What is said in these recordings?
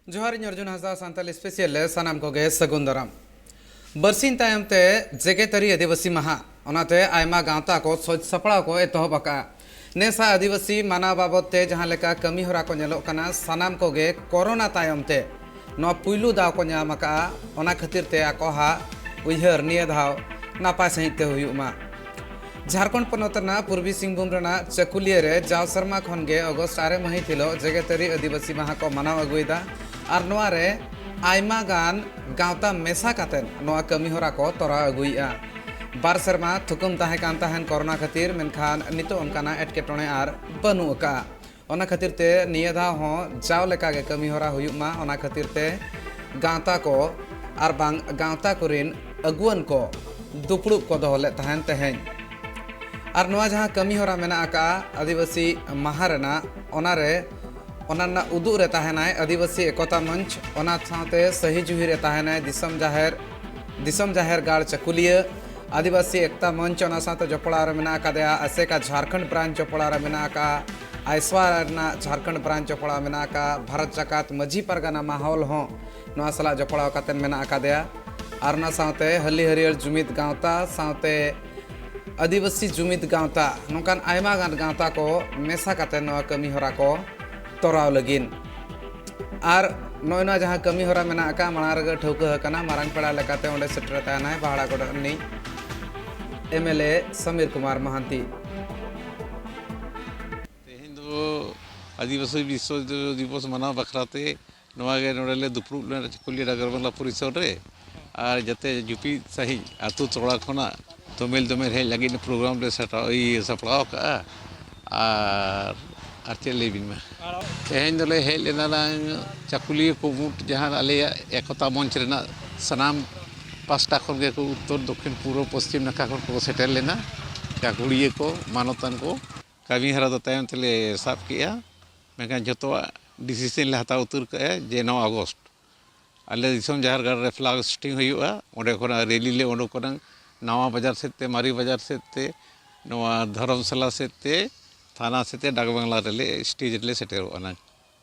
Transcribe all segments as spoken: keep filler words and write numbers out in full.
ᱡᱚᱦᱟᱨ, ᱤᱧ ᱚᱨᱡᱩᱱ ᱦᱟᱸᱥᱫᱟ, ᱥᱟᱱᱛᱟᱞᱤ ᱥᱯᱮᱥᱤᱭᱟᱞ ᱨᱮ ᱥᱟᱱᱟᱢ ᱠᱚᱜᱮ ᱥᱟᱹᱜᱩᱱ ᱫᱟᱨᱟᱢ᱾ ᱵᱟᱨᱥᱤᱧ ᱛᱟᱭᱚᱢ ᱛᱮ ᱡᱮᱜᱮᱛᱟᱹᱨᱤ ᱟᱹᱫᱤᱵᱟᱹᱥᱤ ᱢᱟᱦᱟ, ᱚᱱᱟᱛᱮ ᱟᱭᱢᱟ ᱜᱟᱶᱛᱟ ᱠᱚ ᱥᱟᱡᱽ ᱥᱟᱯᱲᱟᱣ ᱠᱚ ᱮᱛᱚᱦᱚᱵ ᱟᱠᱟᱫᱼᱟ᱾ ᱱᱮᱥᱟᱜ ᱟᱹᱫᱤᱵᱟᱹᱥᱤ ᱢᱟᱱᱟᱣ ᱵᱟᱵᱚᱫ ᱛᱮ ᱡᱟᱦᱟᱸ ᱞᱮᱠᱟ ᱠᱟᱹᱢᱤ ᱦᱚᱨᱟ ᱠᱚ ᱧᱮᱞᱚᱜ ᱠᱟᱱᱟ, ᱥᱟᱱᱟᱢ ᱠᱚᱜᱮ ᱠᱚᱨᱳᱱᱟ ᱛᱟᱭᱚᱢ ᱛᱮ ᱱᱚᱣᱟ ᱯᱩᱭᱞᱩ ᱫᱟᱣ ᱠᱚ ᱧᱟᱢ ᱟᱠᱟᱫᱼᱟ᱾ ᱚᱱᱟ ᱠᱷᱟᱹᱛᱤᱨ ᱛᱮ ᱟᱠᱚᱣᱟᱜ ᱩᱭᱦᱟᱹᱨ ᱱᱤᱭᱟᱹ ᱫᱷᱟᱣ ᱱᱟᱯᱟᱭ ᱥᱟᱺᱦᱤᱡ ᱛᱮ ᱦᱩᱭᱩᱜ ᱢᱟ᱾ ᱡᱷᱟᱲᱠᱷᱚᱸᱰ ᱯᱚᱱᱚᱛ ᱨᱮᱱᱟᱜ ᱯᱩᱨᱵᱤ ᱥᱤᱝᱵᱷᱩᱢ ᱨᱮᱱᱟᱜ ᱪᱟᱹᱠᱩᱞᱤᱭᱟᱹ ᱨᱮ ᱡᱟᱣ ᱥᱮᱨᱢᱟ ᱠᱷᱚᱱ ᱜᱮ ᱚᱜᱚᱥᱴ ᱟᱨᱮ ᱢᱟᱹᱦᱤᱛ ᱦᱤᱞᱳᱜ ᱡᱮᱜᱮᱛᱟᱹᱨᱤ ᱟᱹᱫᱤᱵᱟᱹᱥᱤ ᱢᱟᱦᱟ ᱠᱚ ᱢᱟᱱᱟᱣ ᱟᱹᱜᱩᱭᱮᱫᱟ᱾ ᱟᱨ ᱱᱚᱣᱟ ᱨᱮ ᱟᱭᱢᱟ ᱜᱟᱱ ᱜᱟᱶᱛᱟ ᱢᱮᱥᱟ ᱠᱟᱛᱮ ᱱᱚᱣᱟ ᱠᱟᱹᱢᱤ ᱦᱚᱨᱟ ᱠᱚ ᱛᱚᱨᱟᱣ ᱟᱹᱜᱩᱭᱮᱫᱼᱟ᱾ ᱵᱟᱨ ᱥᱮᱨᱢᱟ ᱛᱷᱩᱠᱩᱢ ᱛᱟᱦᱮᱸ ᱠᱟᱱ ᱛᱟᱦᱮᱸᱱ ᱠᱚᱨᱳᱱᱟ ᱠᱷᱟᱹᱛᱤᱨ, ᱢᱮᱱᱠᱷᱟᱱ ᱱᱤᱛᱚᱜ ᱚᱱᱠᱟᱱᱟᱜ ᱮᱴᱠᱮᱴᱚᱬᱮ ᱟᱨ ᱵᱟᱹᱱᱩᱜ ᱟᱠᱟᱫᱼᱟ᱾ ᱚᱱᱟ ᱠᱷᱟᱹᱛᱤᱨ ᱛᱮ ᱱᱤᱭᱟᱹ ᱫᱷᱟᱣ ᱦᱚᱸ ᱡᱟᱣ ᱞᱮᱠᱟ ᱜᱮ ᱠᱟᱹᱢᱤ ᱦᱚᱨᱟ ᱦᱩᱭᱩᱜ ᱢᱟ, ᱚᱱᱟ ᱠᱷᱟᱹᱛᱤᱨ ᱛᱮ ᱜᱟᱶᱛᱟ ᱠᱚ ᱟᱨ ᱵᱟᱝ ᱜᱟᱶᱛᱟ ᱠᱚᱨᱮᱱ ᱟᱹᱜᱩᱣᱟᱹᱱ ᱠᱚ ᱫᱩᱯᱲᱩᱵ ᱠᱚ ᱫᱚᱦᱚ ᱞᱮᱫ ᱛᱟᱦᱮᱱ ᱛᱮᱦᱮᱧ᱾ ᱟᱨ ᱱᱚᱣᱟ ᱡᱟᱦᱟᱸ ᱠᱟᱹᱢᱤ ᱦᱚᱨᱟ ᱢᱮᱱᱟᱜ ᱟᱠᱟᱫᱼᱟ ᱟᱹᱫᱤᱵᱟᱹᱥᱤ ᱢᱟᱦᱟ ᱨᱮᱱᱟᱜ, ᱚᱱᱟ ᱨᱮ, ᱚᱱᱟ ᱨᱮᱱᱟᱜ ᱩᱫᱩᱜ ᱨᱮ ᱛᱟᱦᱮᱱᱟᱭ ᱟᱹᱫᱤᱵᱟᱹᱥᱤ ᱮᱠᱚᱛᱟ ᱢᱚᱧᱪ, ᱚᱱᱟ ᱥᱟᱶᱛᱮ ᱥᱟᱹᱦᱤ ᱡᱩᱦᱤ ᱨᱮ ᱛᱟᱦᱮᱱᱟᱭ ᱫᱤᱥᱚᱢ ᱡᱟᱦᱮᱨ, ᱫᱤᱥᱚᱢ ᱡᱟᱦᱮᱨ ᱜᱟᱲ ᱪᱟᱹᱠᱩᱞᱤᱭᱟᱹ ᱟᱹᱫᱤᱵᱟᱹᱥᱤ ᱮᱠᱛᱟ ᱢᱚᱧᱪ, ᱚᱱᱟ ᱥᱟᱶᱛᱮ ᱡᱚᱯᱲᱟᱣ ᱨᱮ ᱢᱮᱱᱟᱜ ᱟᱠᱟᱫᱮᱭᱟ ᱟᱥᱮᱠᱟ ᱡᱷᱟᱲᱠᱷᱚᱸᱰ ᱵᱨᱟᱧᱪ ᱡᱚᱯᱲᱟᱣ ᱨᱮ ᱢᱮᱱᱟᱜ ᱟᱠᱟᱫᱼᱟ, ᱟᱭᱥᱣᱟ ᱨᱮᱱᱟᱜ ᱡᱷᱟᱲᱠᱷᱚᱸᱰ ᱵᱨᱟᱧᱪ ᱡᱚᱯᱲᱟᱣ ᱢᱮᱱᱟᱜ ᱟᱠᱟᱫᱼᱟ, ᱵᱷᱟᱨᱚᱛ ᱡᱟᱠᱟᱛ ᱢᱟᱹᱡᱷᱤ ᱯᱟᱨᱜᱟᱱᱟ ᱢᱟᱦᱚᱞ ᱦᱚᱸ ᱱᱚᱣᱟ ᱥᱟᱞᱟᱜ ᱡᱚᱯᱲᱟᱣ ᱠᱟᱛᱮ ᱢᱮᱱᱟᱜ ᱟᱠᱟᱫᱮᱭᱟ᱾ ᱟᱨ ᱚᱱᱟ ᱥᱟᱶᱛᱮ ᱦᱟᱹᱞᱤ ᱦᱟᱹᱨᱭᱟᱹᱲ ᱡᱩᱢᱤᱫ ᱜᱟᱶᱛᱟ ᱥᱟᱶᱛᱮ ᱟᱹᱫᱤᱵᱟᱹᱥᱤ ᱡᱩᱢᱤᱫ ᱜᱟᱶᱛᱟ, ᱱᱚᱝᱠᱟᱱ ᱟᱭᱢᱟ ᱜᱟᱱ ᱜᱟᱶᱛᱟ ᱠᱚ ᱢᱮᱥᱟ ᱠᱟᱛᱮ ᱱᱚᱣᱟ ᱠᱟᱹᱢᱤ ᱦᱚᱨᱟ ᱠᱚ ᱛᱚᱨᱟᱣ ᱞᱟᱹᱜᱤᱫ᱾ ᱟᱨ ᱱᱚᱜᱼᱚᱭ ᱱᱚᱣᱟ ᱡᱟᱦᱟᱸ ᱠᱟᱹᱢᱤ ᱦᱚᱨᱟ ᱢᱮᱱᱟᱜ ᱟᱠᱟᱫ, ᱢᱟᱲᱟᱝ ᱨᱮᱜᱮ ᱴᱷᱟᱹᱣᱠᱟᱹ ᱟᱠᱟᱱᱟ, ᱢᱟᱨᱟᱝ ᱯᱮᱲᱟ ᱞᱮᱠᱟᱛᱮ ᱚᱸᱰᱮ ᱥᱮᱴᱮᱨ ᱛᱟᱦᱮᱱᱟᱭ ᱵᱟᱦᱲᱟ ᱜᱚᱰᱟ ᱨᱤᱱᱤᱡ M L A Samir Kumar Mahanti. ᱛᱮᱦᱮᱧ ᱫᱚ ᱟᱹᱫᱤᱵᱟᱹᱥᱤ ᱵᱤᱥᱥᱚ ᱫᱤᱵᱚᱥ ᱢᱟᱱᱟᱣ ᱵᱟᱠᱷᱨᱟ ᱛᱮ ᱱᱚᱣᱟ ᱜᱮ ᱱᱚᱰᱮ ᱞᱮ ᱫᱩᱯᱲᱩᱵ ᱞᱮᱱᱟ ᱪᱟᱹᱠᱩᱞᱤᱭᱟᱹ ᱰᱟᱠᱟᱨ ᱵᱟᱝᱞᱟ ᱯᱚᱨᱤᱥᱚᱨ ᱨᱮ᱾ ᱟᱨ ᱡᱟᱛᱮ ᱡᱩᱯᱤᱫ ᱥᱟᱺᱦᱤᱡ ᱟᱹᱛᱩ ᱴᱚᱞᱟ ᱠᱷᱚᱱᱟᱜ ᱫᱚᱢᱮᱞ ᱫᱚᱢᱮᱞ ᱦᱮᱡ ᱞᱟᱹᱜᱤᱫ ᱯᱨᱳᱜᱨᱟᱢ ᱞᱮ ᱥᱟᱯᱲᱟᱣ, ᱤᱭᱟᱹ, ᱥᱟᱯᱲᱟᱣ ᱠᱟᱜᱼᱟ᱾ ᱟᱨ, ᱟᱨ ᱪᱮᱫ ᱞᱟᱹᱭ ᱵᱤᱱ ᱢᱟ? ᱛᱮᱦᱮᱧ ᱫᱚᱞᱮ ᱦᱮᱡ ᱞᱮᱱᱟ ᱱᱟᱝ ᱪᱟᱹᱠᱩᱞᱤᱭᱟᱹ ᱠᱩᱢᱩᱴ, ᱡᱟᱦᱟᱸ ᱟᱞᱮᱭᱟᱜ ᱮᱠᱚᱛᱟ ᱢᱚᱧᱪ ᱨᱮᱱᱟᱜ ᱥᱟᱱᱟᱢ ᱯᱟᱥᱴᱟ ᱠᱷᱚᱱ ᱜᱮ ᱠᱚ ᱩᱛᱛᱚᱨ, ᱫᱚᱠᱠᱷᱤᱱ, ᱯᱩᱨᱩᱵᱽ, ᱯᱚᱥᱪᱤᱢ ᱱᱟᱠᱷᱟ ᱠᱷᱚᱱ ᱠᱚ ᱥᱮᱴᱮᱨ ᱞᱮᱱᱟ᱾ ᱜᱟᱹᱠᱷᱩᱲᱤᱭᱟᱹ ᱠᱚ, ᱢᱟᱱᱚᱛᱟᱱ ᱠᱚ, ᱠᱟᱹᱢᱤ ᱦᱚᱨᱟ ᱫᱚ ᱛᱟᱭᱚᱢ ᱛᱮᱞᱮ ᱥᱟᱵ ᱠᱮᱜᱼᱟ, ᱢᱮᱱᱠᱷᱟᱱ ᱡᱷᱚᱛᱚᱣᱟᱜ ᱰᱤᱥᱤᱥᱮᱱ ᱞᱮ ᱦᱟᱛᱟᱣ ᱩᱛᱟᱹᱨ ᱠᱟᱜᱼᱟ ᱡᱮ ᱱᱚᱣᱟ ᱚᱜᱚᱥᱴ ᱟᱞᱮ ᱫᱤᱥᱚᱢ ᱡᱟᱦᱮᱨ ᱜᱟᱲ ᱨᱮ ᱯᱷᱞᱟᱜ ᱦᱳᱥᱴᱤᱝ ᱦᱩᱭᱩᱜᱼᱟ᱾ ᱚᱸᱰᱮ ᱠᱷᱚᱱᱟᱜ ᱨᱮᱞᱤ ᱞᱮ ᱩᱰᱩᱠᱚᱜᱼᱟ ᱱᱟᱣᱟ ᱵᱟᱡᱟᱨ ᱥᱮᱫ ᱛᱮ, ᱢᱟᱨᱮ ᱵᱟᱡᱟᱨ ᱥᱮᱫ ᱛᱮ, ᱱᱚᱣᱟ ᱫᱷᱚᱨᱚᱢᱥᱟᱞᱟ ᱥᱮᱫ ᱛᱮ, ᱛᱷᱟᱱᱟ ᱥᱮᱫ ᱛᱮ, ᱰᱟᱠ ᱵᱟᱝᱞᱟ ᱨᱮᱞᱮ ᱥᱴᱮᱡᱽ ᱨᱮᱞᱮ ᱥᱮᱴᱮᱨᱚᱜᱼᱟ ᱱᱟᱝ᱾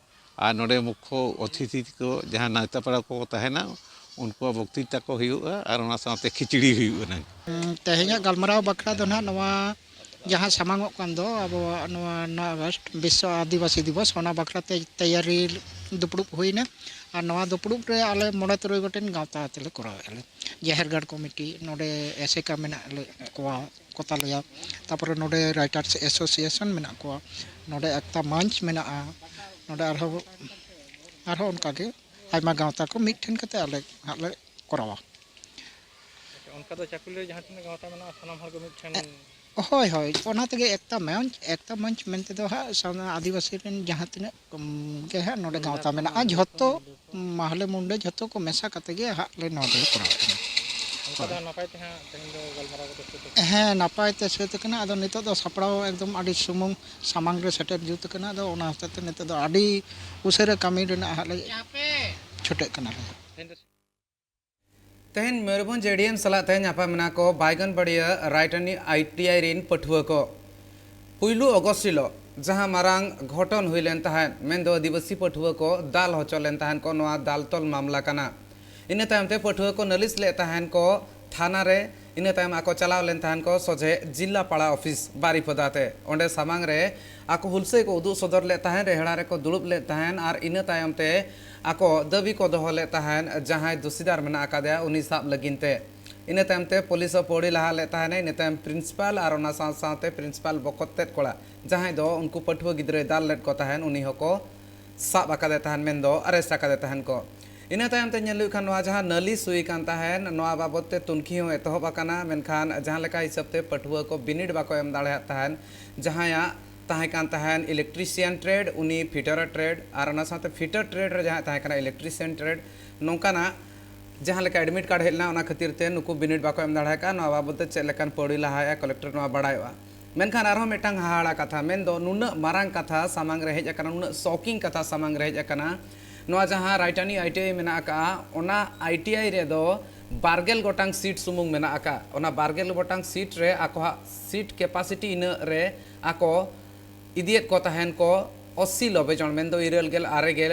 ᱟᱨ ᱱᱚᱰᱮ ᱢᱩᱠᱠᱷᱚ ᱚᱛᱤᱛᱷᱤ ᱠᱚ ᱡᱟᱦᱟᱸ ᱱᱮᱣᱛᱟ ᱯᱮᱲᱟ ᱠᱚ ᱛᱟᱦᱮᱱᱟ, ᱩᱱᱠᱩᱣᱟᱜ ᱵᱚᱠᱛᱤᱛᱟ ᱠᱚ ᱦᱩᱭᱩᱜᱼᱟ ᱟᱨ ᱚᱱᱟ ᱥᱟᱶᱛᱮ ᱠᱷᱤᱪᱲᱤ ᱦᱩᱭᱩᱜᱼᱟ ᱱᱟᱝ᱾ ᱦᱩᱸ, ᱛᱮᱦᱮᱧᱟᱜ ᱜᱟᱞᱢᱟᱨᱟᱣ ᱵᱟᱠᱷᱨᱟ ᱫᱚ ᱱᱟᱦᱟᱜ ᱱᱚᱣᱟ ᱡᱟᱦᱟᱸ ᱥᱟᱢᱟᱝᱚᱜ ᱠᱟᱱ ᱫᱚ ᱟᱵᱚᱣᱟᱜ ᱱᱚᱣᱟ ᱱᱚᱭ ᱟᱜᱚᱥᱴ ᱵᱤᱥᱥᱚ ᱟᱹᱫᱤᱵᱟᱹᱥᱤ ᱫᱤᱵᱚᱥ, ᱚᱱᱟ ᱵᱟᱠᱷᱨᱟ ᱛᱮ ᱛᱮᱭᱟᱨᱤ ᱫᱩᱯᱲᱩᱵ ᱦᱩᱭᱱᱟ᱾ ᱟᱨ ᱱᱚᱣᱟ ᱫᱩᱯᱲᱩᱵ ᱨᱮ ᱟᱞᱮ ᱢᱚᱬᱮ ᱛᱩᱨᱩᱭ ᱜᱚᱴᱮᱱ ᱜᱟᱶᱛᱟ ᱛᱮᱞᱮ ᱠᱚᱨᱟᱣᱮᱫᱼᱟ ᱞᱮ᱾ ᱡᱟᱦᱮᱨ ᱜᱟᱲ ᱠᱚᱢᱤᱴᱤ, ᱱᱚᱰᱮ ᱮᱥᱮᱠᱟ ᱢᱮᱱᱟᱜ ᱞᱮ ᱠᱚᱣᱟ, ᱠᱚᱛᱟᱞᱮᱭᱟ, ᱛᱟᱯᱚᱨᱮ ᱱᱚᱰᱮ ᱨᱟᱭᱴᱟᱨᱥ ᱮᱥᱳᱥᱤᱭᱮᱥᱚᱱ ᱢᱮᱱᱟᱜ ᱠᱚᱣᱟ, ᱱᱚᱰᱮ ᱮᱠᱛᱟ ᱢᱚᱧᱪ ᱢᱮᱱᱟᱜᱼᱟ, ᱱᱚᱰᱮ ᱟᱨᱦᱚᱸ, ᱟᱨᱦᱚᱸ ᱚᱱᱠᱟᱜᱮ ᱟᱭᱢᱟ ᱜᱟᱶᱛᱟ ᱠᱚ ᱢᱤᱫ ᱴᱷᱮᱱ ᱠᱟᱛᱮ ᱟᱞᱮ ᱦᱟᱸᱜ ᱞᱮ ᱠᱚᱨᱟᱣᱟ᱾ ᱟᱪᱪᱷᱟ, ᱚᱱᱠᱟ ᱫᱚ ᱪᱟᱠᱩᱞᱤ ᱨᱮ ᱡᱟᱦᱟᱸ ᱛᱤᱱᱟᱹᱜ ᱜᱟᱶᱛᱟ ᱢᱮᱱᱟᱜᱼᱟ, ᱥᱟᱱᱟᱢ ᱦᱚᱲ ᱜᱮ ᱢᱤᱫ ᱴᱷᱮᱱ? ᱮ, ᱦᱳᱭ, ᱦᱳᱭ, ᱚᱱᱟ ᱛᱮᱜᱮ ᱮᱠᱛᱟ ᱢᱚᱧᱪ, ᱮᱠᱛᱟ ᱢᱚᱧᱪ ᱢᱮᱱᱛᱮ ᱫᱚ ᱦᱟᱸᱜ ᱥᱟᱱᱟ-, ᱟᱹᱫᱤᱵᱟᱹᱥᱤ ᱨᱮᱱ ᱡᱟᱦᱟᱸ ᱛᱤᱱᱟᱹᱜ, ᱩᱢ, ᱜᱮ ᱦᱟᱸᱜ ᱱᱚᱰᱮ ᱜᱟᱶᱛᱟ ᱢᱮᱱᱟᱜᱼᱟ, ᱡᱷᱚᱛᱚ ᱢᱟᱦᱞᱮ ᱢᱩᱱᱰᱟᱹ ᱡᱷᱚᱛᱚ ᱠᱚ ᱢᱮᱥᱟ ᱠᱟᱛᱮ ᱜᱮ ᱦᱟᱸᱜ ᱞᱮ ᱱᱚᱣᱟ ᱫᱚᱞᱮ ᱠᱚᱨᱟᱣᱮᱫ ᱠᱟᱱᱟ᱾ ᱚᱱᱠᱟ ᱫᱚ ᱦᱳᱭ᱾ ᱱᱟᱯᱟᱭ ᱛᱮ ᱦᱟᱸᱜ ᱛᱮᱦᱮᱧ ᱫᱚ ᱜᱟᱞᱢᱟᱨᱟᱣ ᱠᱚᱫᱚ ᱥᱟᱹᱛ ᱟᱠᱟᱱᱟ? ᱦᱮᱸ, ᱱᱟᱯᱟᱭ ᱛᱮ ᱥᱟᱹᱛ ᱟᱠᱟᱱᱟ᱾ ᱟᱫᱚ ᱱᱤᱛᱚᱜ ᱫᱚ ᱥᱟᱯᱲᱟᱣ ᱮᱠᱫᱚᱢ ᱟᱹᱰᱤ ᱥᱩᱢᱩᱝ ᱥᱟᱢᱟᱝ ᱨᱮ ᱥᱮᱴᱮᱨ ᱡᱩᱛ ᱟᱠᱟᱱᱟ᱾ ᱟᱫᱚ ᱚᱱᱟ ᱦᱚᱛᱮᱡ ᱛᱮ ᱱᱤᱛᱚᱜ ᱫᱚ ᱟᱹᱰᱤ ᱩᱥᱟᱹᱨᱟ ᱠᱟᱹᱢᱤ ᱨᱮᱱᱟᱜ ᱦᱟᱸᱜ ᱞᱮ ᱪᱷᱩᱴᱟᱹᱜ ᱠᱟᱱᱟ ᱞᱮ᱾ ᱛᱮᱦᱮᱧ ᱢᱚᱭᱩᱨᱵᱷᱚᱸᱡᱽ ᱮᱰᱤᱮᱢ ᱥᱟᱞᱟᱜ ᱛᱮᱦᱮᱧ ᱧᱟᱯᱟᱢ ᱢᱮᱱᱟᱜ ᱠᱚ ᱵᱟᱭᱜᱚᱱᱵᱟᱲᱤᱭᱟᱹ ᱨᱟᱭᱴᱟᱱᱤ ᱟᱭ ᱴᱤ ᱟᱭ ᱨᱤᱱ ᱯᱟᱹᱴᱷᱩᱣᱟᱹ ᱠᱚ᱾ ᱯᱩᱭᱞᱩ ᱚᱜᱚᱥᱴ ᱦᱤᱞᱳᱜ ᱡᱟᱦᱟᱸ ᱢᱟᱨᱟᱝ ᱜᱷᱚᱴᱚᱱ ᱦᱩᱭ ᱞᱮᱱ ᱛᱟᱦᱮᱸᱫ, ᱢᱮᱱᱫᱚ ᱟᱹᱫᱤᱵᱟᱹᱥᱤ ᱯᱟᱹᱴᱷᱩᱣᱟᱹ ᱠᱚ ᱫᱟᱞ ᱦᱚᱪᱚ ᱞᱮᱱ ᱛᱟᱦᱮᱸᱫ ᱠᱚ, ᱱᱚᱣᱟ ᱫᱟᱞ ᱛᱚᱞ ᱢᱟᱢᱞᱟ ᱠᱟᱱᱟ᱾ ᱤᱱᱟᱹ ᱛᱟᱭᱚᱢ ᱛᱮ ᱯᱟᱹᱴᱷᱩᱣᱟᱹ ᱠᱚ ᱱᱟᱹᱞᱤᱥ ᱞᱮᱫ ᱛᱟᱦᱮᱸᱫ ᱠᱚ ᱛᱷᱟᱱᱟ ᱨᱮ᱾ ᱤᱱᱟᱹ ᱛᱟᱭᱚᱢ ᱟᱠᱚ ᱪᱟᱞᱟᱣ ᱞᱮᱱ ᱛᱟᱦᱮᱸᱫ ᱠᱚ ᱥᱚᱡᱷᱮ ᱡᱤᱞᱟ ᱯᱟᱲᱟ ᱚᱯᱷᱤᱥ ᱵᱟᱨᱤᱯᱟᱫᱟ ᱛᱮ᱾ ᱚᱸᱰᱮ ᱥᱟᱢᱟᱝ ᱨᱮ ᱟᱠᱚ ᱦᱩᱞᱥᱟᱹᱭ ᱠᱚ ᱩᱫᱩᱜ ᱥᱚᱫᱚᱨ ᱞᱮᱫ ᱛᱟᱦᱮᱸᱫ, ᱨᱮᱦᱲᱟ ᱨᱮᱠᱚ ᱫᱩᱲᱩᱵ ᱞᱮᱫ ᱛᱟᱦᱮᱸᱫ ᱟᱨ ᱤᱱᱟᱹ ᱛᱟᱭᱚᱢ ᱛᱮ ᱟᱠᱚ ᱫᱟᱹᱵᱤ ᱠᱚ ᱫᱚᱦᱚ ᱞᱮᱫ ᱛᱟᱦᱮᱸᱫ, ᱡᱟᱦᱟᱸᱭ ᱫᱩᱥᱤᱫᱟᱨ ᱢᱮᱱᱟᱜ ᱟᱠᱟᱫᱮᱭᱟ ᱩᱱᱤ ᱥᱟᱵ ᱞᱟᱹᱜᱤᱫ ᱛᱮ᱾ ᱤᱱᱟᱹ ᱛᱟᱭᱚᱢ ᱛᱮ ᱯᱩᱞᱤᱥ ᱦᱚᱸ ᱯᱟᱹᱣᱲᱤ ᱞᱟᱦᱟ ᱞᱮᱫ ᱛᱟᱦᱮᱱᱟᱭ᱾ ᱤᱱᱟᱹ ᱛᱟᱭᱚᱢ ᱯᱨᱤᱱᱥᱤᱯᱟᱞ ᱟᱨ ᱚᱱᱟ ᱥᱟᱶ ᱥᱟᱶᱛᱮ ᱯᱨᱤᱱᱥᱤᱯᱟᱞ ᱵᱚᱠᱚᱛ ᱛᱮᱫ ᱠᱚᱲᱟ, ᱡᱟᱦᱟᱸᱭ ᱫᱚ ᱩᱱᱠᱩ ᱯᱟᱹᱴᱷᱩᱣᱟᱹ ᱜᱤᱫᱽᱨᱟᱹᱭ ᱫᱟᱞ ᱞᱮᱫ ᱠᱚ ᱛᱟᱦᱮᱸᱱ, ᱩᱱᱤ ᱦᱚᱸᱠᱚ ᱥᱟᱵ ᱟᱠᱟᱫᱮ ᱛᱟᱦᱮᱸᱱ, ᱢᱮᱱᱫᱚ ᱟᱨᱮᱥᱴ ᱟᱠᱟᱫᱮ ᱛᱟᱦᱮᱸᱱ ᱠᱚ᱾ ᱤᱱᱟᱹ ᱛᱟᱭᱚᱢ ᱛᱮ ᱧᱮᱞ ᱦᱩᱭᱩᱜ ᱠᱷᱟᱱ, ᱱᱚᱣᱟ ᱡᱟᱦᱟᱸ ᱱᱟᱹᱞᱤᱥ ᱦᱩᱭ ᱟᱠᱟᱱ ᱛᱟᱦᱮᱸᱱ, ᱱᱚᱣᱟ ᱵᱟᱵᱚᱛ ᱛᱮ ᱛᱩᱱᱠᱷᱤ ᱦᱚᱸ ᱮᱛᱚᱦᱚᱵ ᱟᱠᱟᱱᱟ, ᱢᱮᱱᱠᱷᱟᱱ ᱡᱟᱦᱟᱸ ᱞᱮᱠᱟ ᱦᱤᱥᱟᱹᱵ ᱛᱮ ᱯᱟᱹᱴᱷᱩᱣᱟᱹ ᱠᱚ ᱵᱤᱱᱤᱰ ᱵᱟᱠᱚ ᱮᱢ ᱫᱟᱲᱮᱭᱟᱜ ᱛᱟᱦᱮᱸᱱ, ᱡᱟᱦᱟᱸᱭᱟᱜ ᱛᱟᱦᱮᱸ ᱠᱟᱱ ᱛᱟᱦᱮᱸᱱ ᱤᱞᱮᱠᱴᱨᱤᱥᱤᱭᱟᱱ ᱴᱨᱮᱰ, ᱩᱱᱤ ᱯᱷᱤᱴᱟᱨ ᱴᱨᱮᱰ, ᱟᱨ ᱚᱱᱟ ᱥᱟᱶᱛᱮ ᱯᱷᱤᱴᱟᱨ ᱴᱨᱮᱰ ᱨᱮ ᱡᱟᱦᱟᱸᱭ ᱛᱟᱦᱮᱸ ᱠᱟᱱᱟ ᱤᱞᱮᱠᱴᱨᱤᱥᱤᱭᱟᱱ ᱴᱨᱮᱰ, ᱱᱚᱝᱠᱟᱱᱟᱜ ᱡᱟᱦᱟᱸ ᱞᱮᱠᱟ ᱮᱰᱢᱤᱴ ᱠᱟᱨᱰ ᱦᱮᱡ ᱞᱮᱱᱟ, ᱚᱱᱟ ᱠᱷᱟᱹᱛᱤᱨ ᱛᱮ ᱱᱩᱠᱩ ᱵᱤᱱᱤᱰ ᱵᱟᱠᱚ ᱮᱢ ᱫᱟᱲᱮ ᱟᱠᱟᱫᱼᱟ᱾ ᱱᱚᱣᱟ ᱵᱟᱵᱚᱛ ᱛᱮ ᱪᱮᱫ ᱞᱮᱠᱟᱱ ᱯᱟᱹᱣᱲᱤ ᱞᱟᱦᱟᱭᱟ ᱠᱚᱞᱮᱠᱴᱚᱨ, ᱱᱚᱣᱟ ᱵᱟᱲᱟᱭᱚᱜᱼᱟ᱾ ᱢᱮᱱᱠᱷᱟᱱ ᱟᱨᱦᱚᱸ ᱢᱤᱫᱴᱟᱝ ᱦᱟᱦᱟᱲᱟ ᱠᱟᱛᱷᱟ, ᱢᱮᱱᱫᱚ ᱱᱩᱱᱟᱹᱜ ᱢᱟᱨᱟᱝ ᱠᱟᱛᱷᱟ ᱥᱟᱢᱟᱝ ᱨᱮ ᱦᱮᱡ ᱟᱠᱟᱱᱟ, ᱱᱩᱱᱟᱹᱜ ᱥᱚᱠᱤᱝ ᱠᱟᱛᱷᱟ ᱥᱟᱢᱟᱝ ᱨᱮ ᱦᱮᱡ ᱟᱠᱟᱱᱟ᱾ ᱱᱚᱣᱟ ᱡᱟᱦᱟᱸ ᱨᱟᱭᱴᱟᱱᱤ ᱟᱭ ᱴᱤ ᱟᱭ ᱢᱮᱱᱟᱜ ᱟᱠᱟᱫᱼᱟ, ᱚᱱᱟ ᱟᱭ ᱴᱤ ᱟᱭ ᱨᱮᱫᱚ ᱵᱟᱨᱜᱮᱞ ᱜᱚᱴᱟᱝ ᱥᱤᱴ ᱥᱩᱢᱩᱝ ᱢᱮᱱᱟᱜ ᱟᱠᱟᱫ᱾ ᱚᱱᱟ ᱵᱟᱨᱜᱮᱞ ᱜᱚᱴᱟᱝ ᱥᱤᱴ ᱨᱮ ᱟᱠᱚᱣᱟᱜ ᱥᱤᱴ ᱠᱮᱯᱟᱥᱤᱴᱤ ᱤᱱᱟᱹᱜ ᱨᱮ ᱟᱠᱚ ᱤᱫᱤᱭᱮᱫ ᱠᱚ ᱛᱟᱦᱮᱱ ᱠᱚ᱾ ᱟᱥᱤ ᱞᱚᱵᱮᱡᱚᱱ, ᱢᱮᱱᱫᱚ ᱤᱨᱟᱹᱞ ᱜᱮᱞ ᱟᱨᱮ ᱜᱮᱞ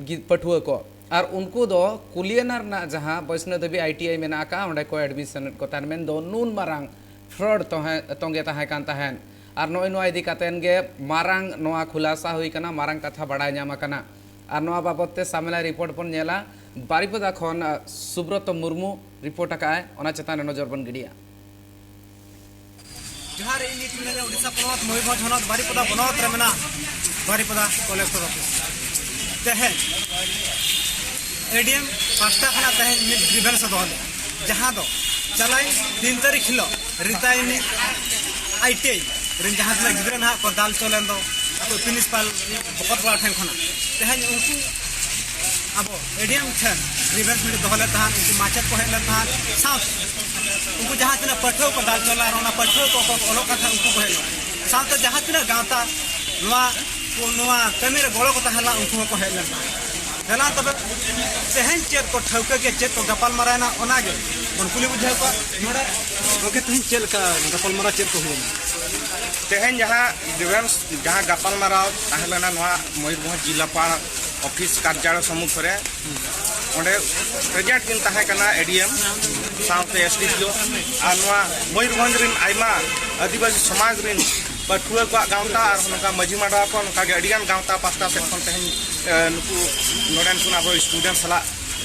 ᱜᱤ- ᱯᱟᱹᱴᱷᱩᱣᱟᱹ ᱠᱚ᱾ ᱟᱨ ᱩᱱᱠᱩ ᱫᱚ ᱠᱩᱞᱤᱭᱟᱱᱟ ᱨᱮᱱᱟᱜ ᱡᱟᱦᱟᱸ ᱵᱳᱭᱥᱱᱳ ᱫᱮᱵᱤ ᱟᱭ ᱴᱤ ᱟᱭ ᱢᱮᱱᱟᱜ ᱟᱠᱟᱫᱼᱟ, ᱚᱸᱰᱮ ᱠᱚ ᱮᱰᱢᱤᱥᱚᱱᱮᱫ ᱠᱚ ᱛᱟᱦᱮᱱ᱾ ᱢᱮᱱᱫᱚ ᱱᱩᱱ ᱢᱟᱨᱟᱝ ᱯᱷᱨᱚᱰ ᱛᱚᱦᱮ- ᱛᱚᱸᱜᱮ ᱛᱟᱦᱮᱸ ᱠᱟᱱ ᱛᱟᱦᱮᱱ᱾ ᱟᱨ ᱱᱚᱜᱼᱚᱭ ᱱᱚᱣᱟ ᱤᱫᱤ ᱠᱟᱛᱮᱱ ᱜᱮ ᱢᱟᱨᱟᱝ ᱱᱚᱣᱟ ᱠᱷᱩᱞᱟᱥᱟ ᱦᱩᱭ ᱠᱟᱱᱟ, ᱢᱟᱨᱟᱝ ᱠᱟᱛᱷᱟ ᱵᱟᱲᱟᱭ ᱧᱟᱢ ᱟᱠᱟᱱᱟ᱾ ᱟᱨ ᱱᱚᱣᱟ ᱵᱟᱵᱚᱛ ᱛᱮ ᱥᱟᱢᱮᱞᱟᱭ ᱨᱤᱯᱳᱨᱴ ᱵᱚᱱ ᱧᱮᱞᱟ᱾ ᱵᱟᱨᱤᱯᱚᱫᱟ ᱠᱷᱚᱱ, ᱟ, ᱥᱩᱵᱨᱚᱛᱚ ᱢᱩᱨᱢᱩ ᱨᱤᱯᱳᱨᱴ ᱟᱠᱟᱫᱼᱟᱭ, ᱚᱱᱟ ᱪᱮᱛᱟᱱ ᱨᱮ ᱱᱚᱡᱚᱨ ᱵᱚᱱ ᱜᱤᱰᱤᱭᱟ᱾ ᱡᱚᱦᱟᱨ, ᱤᱧ ᱱᱤᱛ ᱢᱤᱱᱟᱹᱧᱟ ᱳᱰᱤᱥᱟ ᱯᱚᱱᱚᱛ ᱢᱚᱭᱩᱨᱵᱷᱚᱸᱡᱽ ᱦᱚᱱᱚᱛ ᱵᱟᱨᱤᱯᱚᱫᱟ ᱵᱚᱱᱚᱛ ᱨᱮ ᱢᱮᱱᱟᱜ ᱵᱟᱨᱤᱯᱚᱫᱟ ᱠᱚᱞᱮᱠᱴᱚᱨ ᱚᱯᱷᱤᱥ᱾ ᱛᱮᱦᱮᱧ ᱮ ᱰᱤ ᱮᱢ ᱯᱟᱥᱴᱟ ᱠᱷᱚᱱᱟᱜ ᱛᱮᱦᱮᱧ ᱢᱤᱫ ᱜᱨᱤᱵᱷᱮᱱᱥ ᱮ ᱫᱚᱦᱚ ᱞᱮᱫᱟ, ᱡᱟᱦᱟᱸ ᱫᱚ ᱪᱟᱞᱟᱣᱮᱱ ᱛᱤᱱ ᱛᱟᱹᱨᱤᱠᱷ ᱦᱤᱞᱳᱜ ᱨᱤᱛᱟᱭᱱᱤ ᱟᱭ ᱴᱤ ᱟᱭ ᱨᱮᱱ ᱡᱟᱦᱟᱸ ᱛᱤᱱᱟᱹᱜ ᱜᱤᱫᱽᱨᱟᱹ ᱱᱟᱦᱟᱜ ᱠᱚ ᱫᱟᱞ ᱦᱚᱪᱚ ᱞᱮᱱ ᱫᱚ ᱟᱠᱚ ᱯᱨᱤᱱᱥᱤᱯᱟᱞ ᱵᱚᱠᱚᱛ ᱠᱚᱲᱟ ᱴᱷᱮᱱ ᱠᱷᱚᱱᱟᱜ, ᱛᱮᱦᱮᱧ ᱩᱱᱠᱩ ᱟᱵᱚ ᱮ ᱰᱤ ᱮᱢ ᱴᱷᱮᱱ ᱜᱨᱤᱵᱷᱮᱱᱥ ᱢᱤᱴᱤᱝ ᱫᱚᱦᱚ ᱞᱮᱱ ᱛᱟᱦᱮᱸᱫ, ᱩᱱᱠᱩ ᱢᱟᱪᱮᱫ ᱠᱚ ᱦᱮᱡ ᱞᱮᱱ ᱛᱟᱦᱮᱸᱫ, ᱥᱟᱶᱛᱮ ᱩᱱᱠᱩ ᱡᱟᱦᱟᱸ ᱛᱤᱱᱟᱹᱜ ᱯᱟᱹᱴᱷᱩᱣᱟᱹ ᱠᱚ ᱫᱟᱞ ᱦᱚᱪᱚ ᱞᱮᱱᱟ ᱟᱨ ᱚᱱᱟ ᱯᱟᱹᱴᱷᱩᱣᱟᱹ ᱠᱚ ᱚᱠᱚᱭ ᱠᱚ ᱚᱞᱚᱜ ᱠᱟᱱ ᱛᱟᱦᱮᱸᱫ ᱩᱱᱠᱩ ᱠᱚ ᱦᱮᱡ ᱞᱮᱱᱟ, ᱥᱟᱶᱛᱮ ᱡᱟᱦᱟᱸ ᱛᱤᱱᱟᱹᱜ ᱜᱟᱶᱛᱟ ᱱᱚᱣᱟ ᱱᱚᱣᱟ ᱠᱟᱹᱢᱤ ᱨᱮ ᱜᱚᱲᱚ ᱠᱚ ᱛᱟᱦᱮᱸ ᱞᱮᱱᱟ ᱩᱱᱠᱩ ᱦᱚᱸᱠᱚ ᱦᱮᱡ ᱞᱮᱱ ᱛᱟᱦᱮᱸᱫ᱾ ᱫᱮᱞᱟ ᱛᱚᱵᱮ ᱛᱮᱦᱮᱧ ᱪᱮᱫ ᱠᱚ ᱴᱷᱟᱹᱣᱠᱟᱹ ᱜᱮ ᱪᱮᱫ ᱠᱚ ᱜᱟᱯᱟᱞ ᱢᱟᱨᱟᱣ ᱮᱱᱟ ᱚᱱᱟᱜᱮ ᱵᱚᱱ ᱠᱩᱞᱤ ᱵᱩᱡᱷᱟᱹᱣ ᱠᱚᱣᱟ᱾ ᱱᱚᱰᱮ ᱜᱚᱢᱠᱮ, ᱛᱮᱦᱮᱧ ᱪᱮᱫ ᱞᱮᱠᱟ ᱜᱟᱯᱟᱞ ᱢᱟᱨᱟᱣ ᱪᱮᱫ ᱠᱚ ᱦᱩᱭᱱᱟ? ᱛᱮᱦᱮᱧ ᱡᱟᱦᱟᱸ ᱜᱨᱤᱵᱷᱮᱱᱥ, ᱡᱟᱦᱟᱸ ᱜᱟᱯᱟᱞ ᱢᱟᱨᱟᱣ ᱛᱟᱦᱮᱸ ᱞᱮᱱᱟ ᱱᱚᱣᱟ ᱢᱚᱭᱩᱨᱵᱷᱚᱸᱡᱽ ᱡᱤᱞᱟᱯᱟᱲ ᱚᱯᱷᱤᱥ ᱠᱟᱨᱡᱟᱞᱚᱭ ᱥᱚᱢᱢᱩᱠᱷ ᱨᱮ, ᱚᱸᱰᱮ ᱯᱨᱮᱡᱮᱱᱴ ᱠᱤᱱ ᱛᱟᱦᱮᱸ ᱠᱟᱱᱟ ᱮ ᱰᱤ ᱮᱢ ᱥᱟᱶᱛᱮ ᱮᱥ ᱰᱤ ᱯᱤ ᱳ ᱟᱨ ᱱᱚᱣᱟ ᱢᱚᱭᱩᱨᱵᱷᱚᱸᱡᱽ ᱨᱮᱱ ᱟᱭᱢᱟ ᱟᱹᱫᱤᱵᱟᱹᱥᱤ ᱥᱚᱢᱟᱡᱽ ᱨᱮᱱ ᱯᱟᱹᱴᱷᱩᱣᱟᱹ ᱠᱚᱣᱟᱜ ᱜᱟᱶᱛᱟ ᱟᱨ ᱱᱚᱝᱠᱟ ᱢᱟᱹᱡᱷᱤ ᱢᱟᱰᱣᱟ ᱠᱚ, ᱱᱚᱝᱠᱟ ᱜᱮ ᱟᱹᱰᱤᱜᱟᱱ ᱜᱟᱶᱛᱟ ᱯᱟᱥᱴᱟ ᱥᱮᱫ ᱠᱷᱚᱱ ᱛᱮᱦᱮᱧ, ᱮ, ᱱᱩᱠᱩ ᱱᱚᱰᱮᱱ ᱠᱚ ᱟᱵᱚ ᱥᱴᱩᱰᱮᱱᱴ ᱥᱟᱞᱟᱜ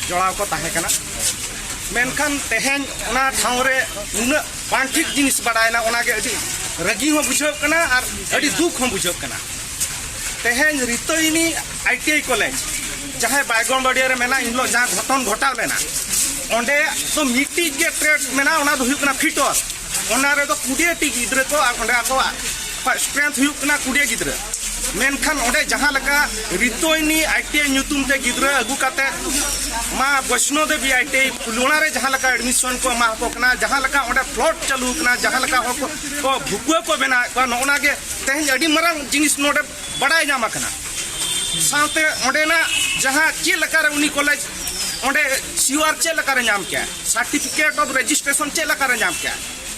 ᱡᱚᱲᱟᱣ ᱠᱚ ᱛᱟᱦᱮᱸ ᱠᱟᱱᱟ᱾ ᱢᱮᱱᱠᱷᱟᱱ ᱛᱮᱦᱮᱧ ᱚᱱᱟ ᱴᱷᱟᱶ ᱨᱮ ᱱᱩᱱᱟᱹᱜ ᱵᱟᱝ ᱴᱷᱤᱠ ᱡᱤᱱᱤᱥ ᱵᱟᱲᱟᱭᱮᱱᱟ, ᱚᱱᱟᱜᱮ ᱟᱹᱰᱤ ᱨᱟᱹᱜᱤ ᱦᱚᱸ ᱵᱩᱡᱷᱟᱹᱜ ᱠᱟᱱᱟ ᱟᱨ ᱟᱹᱰᱤ ᱫᱩᱠ ᱦᱚᱸ ᱵᱩᱡᱷᱟᱹᱜ ᱠᱟᱱᱟ᱾ ᱛᱮᱦᱮᱧ ᱨᱤᱛᱟᱹᱭᱤᱱᱤ ᱟᱭ ᱴᱤ ᱟᱭ ᱠᱚᱞᱮᱡᱽ, ᱡᱟᱦᱟᱸᱭ ᱵᱟᱭᱜᱚᱱᱵᱟᱲᱤᱭᱟ ᱨᱮ ᱢᱮᱱᱟᱜ, ᱮᱱ ᱦᱤᱞᱳᱜ ᱡᱟᱦᱟᱸ ᱜᱷᱚᱴᱚᱱ ᱜᱷᱚᱴᱟᱣ ᱞᱮᱱᱟ, ᱚᱸᱰᱮ ᱫᱚ ᱢᱤᱫᱴᱤᱡ ᱜᱮ ᱴᱨᱮᱰ ᱢᱮᱱᱟᱜᱼᱟ, ᱚᱱᱟ ᱫᱚ ᱦᱩᱭᱩᱜ ᱠᱟᱱᱟ ᱯᱷᱤᱴᱚᱨ᱾ ᱚᱱᱟ ᱨᱮᱫᱚ ᱠᱩᱲᱤᱭᱟᱹ ᱴᱤ ᱜᱤᱫᱽᱨᱟᱹ ᱠᱚ ᱟᱨ ᱚᱸᱰᱮ ᱟᱠᱚᱣᱟᱜ ᱥᱴᱨᱮᱝᱛᱷ ᱦᱩᱭᱩᱜ ᱠᱟᱱᱟ ᱠᱩᱲᱤᱭᱟᱹ ᱜᱤᱫᱽᱨᱟᱹ᱾ ᱢᱮᱱᱠᱷᱟᱱ ᱚᱸᱰᱮ ᱡᱟᱦᱟᱸ ᱞᱮᱠᱟ ᱨᱤᱛᱚᱭᱱᱤ ᱟᱭ ᱴᱤ ᱟᱭ ᱧᱩᱛᱩᱢ ᱛᱮ ᱜᱤᱫᱽᱨᱟᱹ ᱟᱹᱜᱩ ᱠᱟᱛᱮ ᱢᱟ ᱵᱳᱭᱥᱱᱳ ᱫᱮᱵᱤ ᱟᱭ ᱴᱤ ᱟᱭ ᱯᱷᱩᱞᱳᱲᱟ ᱨᱮ ᱡᱟᱦᱟᱸ ᱞᱮᱠᱟ ᱮᱰᱢᱤᱥᱚᱱ ᱠᱚ ᱮᱢᱟ ᱠᱚ ᱠᱟᱱᱟ, ᱡᱟᱦᱟᱸ ᱞᱮᱠᱟ ᱚᱸᱰᱮ ᱯᱷᱞᱚᱰ ᱪᱟᱹᱞᱩ ᱠᱟᱱᱟ, ᱡᱟᱦᱟᱸ ᱞᱮᱠᱟ ᱦᱚᱲ ᱠᱚ, ᱠᱚ ᱵᱷᱩᱠᱩᱣᱟᱹ ᱠᱚ ᱵᱮᱱᱟᱣᱮᱫ ᱠᱚᱣᱟ, ᱱᱚᱜᱼᱚ ᱱᱟ ᱜᱮ ᱛᱮᱦᱮᱧ ᱟᱹᱰᱤ ᱢᱟᱨᱟᱝ ᱡᱤᱱᱤᱥ ᱱᱚᱰᱮ ᱵᱟᱰᱟᱭ ᱧᱟᱢ ᱟᱠᱟᱱᱟ᱾ ᱥᱟᱶᱛᱮ ᱚᱸᱰᱮᱱᱟᱜ ᱡᱟᱦᱟᱸ ᱪᱮᱫ ᱞᱮᱠᱟᱨᱮ ᱩᱱᱤ ᱠᱚᱞᱮᱡᱽ ᱚᱸᱰᱮ ᱥᱤ ᱭᱩ ᱟᱨ ᱪᱮᱫ ᱞᱮᱠᱟᱨᱮ ᱧᱟᱢ ᱠᱮᱜᱼᱟ, ᱥᱟᱨᱴᱤᱯᱷᱤᱠᱮᱴ ᱚᱯᱷ ᱨᱮᱡᱤᱥᱴᱨᱮᱥᱚᱱ ᱪᱮᱫ ᱞᱮᱠᱟᱨᱮ ᱧᱟᱢ ᱠᱮᱜᱼᱟ,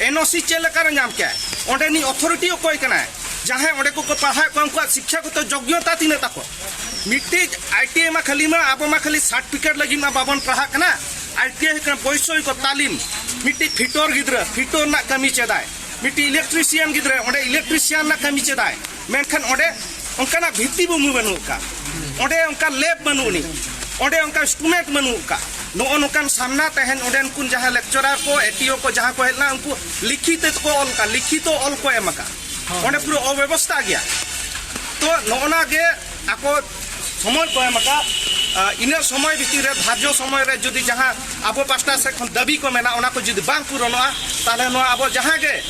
ᱮᱱ ᱳ ᱥᱤ ᱪᱮᱫ ᱞᱮᱠᱟᱨᱮ ᱧᱟᱢ ᱠᱮᱜᱼᱟ, ᱚᱸᱰᱮᱱᱤᱡ ᱚᱛᱷᱚᱨᱤᱴᱤ ᱚᱠᱚᱭ ᱠᱟᱱᱟᱭ, ᱡᱟᱦᱟᱸᱭ ᱚᱸᱰᱮ ᱠᱚᱠᱚ ᱯᱟᱲᱦᱟᱣᱮᱫ ᱠᱚᱣᱟ, ᱩᱱᱠᱩᱣᱟᱜ ᱥᱤᱠᱠᱷᱟᱜᱚᱛᱚ ᱡᱳᱜᱽᱭᱚᱛᱟ ᱛᱤᱱᱟᱹᱜ ᱛᱟᱠᱚ? ᱢᱤᱫᱴᱤᱡ ᱟᱭ ᱴᱤ ᱟᱭ ᱢᱟ ᱠᱷᱟᱹᱞᱤ ᱢᱟ, ᱟᱵᱚ ᱢᱟ ᱠᱷᱟᱹᱞᱤ ᱥᱟᱨᱴᱤᱯᱷᱤᱠᱮᱴ ᱞᱟᱹᱜᱤᱫ ᱢᱟ ᱵᱟᱵᱚᱱ ᱯᱟᱲᱦᱟᱜ ᱠᱟᱱᱟ᱾ ᱟᱭ ᱴᱤ ᱟᱭ ᱦᱩᱭᱩᱜ ᱠᱟᱱᱟ ᱵᱳᱭᱥᱚᱭᱤᱠ ᱛᱟᱞᱤᱢ, ᱢᱤᱫᱴᱤᱡ ᱯᱷᱤᱴᱚᱨ ᱜᱤᱫᱽᱨᱟᱹ ᱯᱷᱤᱴᱚᱨ ᱨᱮᱱᱟᱜ ᱠᱟᱹᱢᱤ ᱪᱮᱫᱟᱭ, ᱢᱤᱫᱴᱤᱡ ᱤᱞᱮᱠᱴᱨᱤᱥᱤᱭᱟᱱ ᱜᱤᱫᱽᱨᱟᱹ ᱚᱸᱰᱮ ᱤᱞᱮᱠᱴᱨᱤᱥᱤᱭᱟᱱ ᱨᱮᱱᱟᱜ ᱠᱟᱹᱢᱤ ᱪᱮᱫᱟᱭ, ᱢᱮᱱᱠᱷᱟᱱ ᱚᱸᱰᱮ ᱚᱱᱠᱟᱱᱟᱜ ᱵᱷᱤᱛᱛᱤ ᱵᱷᱩᱢᱤ ᱵᱟᱹᱱᱩᱜ ᱟᱠᱟᱫ, ᱚᱸᱰᱮ ᱚᱱᱠᱟ ᱞᱮᱵ ᱵᱟᱹᱱᱩᱜ ᱟᱹᱱᱤᱡ, ᱚᱸᱰᱮ ᱚᱱᱠᱟ ᱤᱱᱥᱴᱨᱩᱢᱮᱱᱴ ᱵᱟᱹᱱᱩᱜ ᱟᱠᱟᱫ᱾ ᱱᱚᱜᱼᱚ ᱱᱚᱝᱠᱟᱱ ᱥᱟᱢᱱᱟ ᱛᱟᱦᱮᱱ, ᱚᱸᱰᱮᱱ ᱠᱚ ᱡᱟᱦᱟᱸ ᱞᱮᱠᱪᱟᱨᱟᱨ ᱠᱚ, ᱮ ᱴᱤ ᱳ ᱠᱚ ᱡᱟᱦᱟᱸ ᱠᱚ ᱦᱮᱡ ᱞᱮᱱᱟ, ᱩᱱᱠᱩ ᱞᱤᱠᱷᱤᱛ ᱛᱮᱠᱚ ᱚᱞ ᱟᱠᱟᱫ, ᱞᱤᱠᱷᱤᱛᱚ ᱚᱞ ᱠᱚ ᱮᱢ ᱟᱠᱟᱫ᱾ ᱚᱸᱰᱮ ᱯᱩᱨᱟᱹ ᱚᱵᱮᱵᱚᱥᱛᱷᱟ ᱜᱮᱭᱟ᱾ ᱛᱚ ᱱᱚᱜᱼᱚ ᱱᱟ ᱜᱮ ᱟᱠᱚ ᱥᱚᱢᱚᱭ ᱠᱚ ᱮᱢ ᱟᱠᱟᱫ, ᱟ, ᱤᱱᱟᱹ ᱥᱚᱢᱚᱭ ᱵᱷᱤᱛᱤᱨ ᱨᱮ, ᱫᱷᱟᱨᱡᱚ ᱥᱚᱢᱚᱭ ᱨᱮ ᱡᱩᱫᱤ ᱡᱟᱦᱟᱸ ᱟᱵᱚ ᱯᱟᱥᱴᱟ ᱥᱮᱫ ᱠᱷᱚᱱ ᱫᱟᱹᱵᱤ ᱠᱚ ᱢᱮᱱᱟᱜ, ᱚᱱᱟ ᱠᱚ ᱡᱩᱫᱤ ᱵᱟᱝ ᱯᱩᱨᱚᱱᱚᱜᱼᱟ, ᱛᱟᱦᱚᱞᱮ ᱱᱚᱣᱟ ᱟᱵᱚ ᱡᱟᱦᱟᱸ ᱜᱮ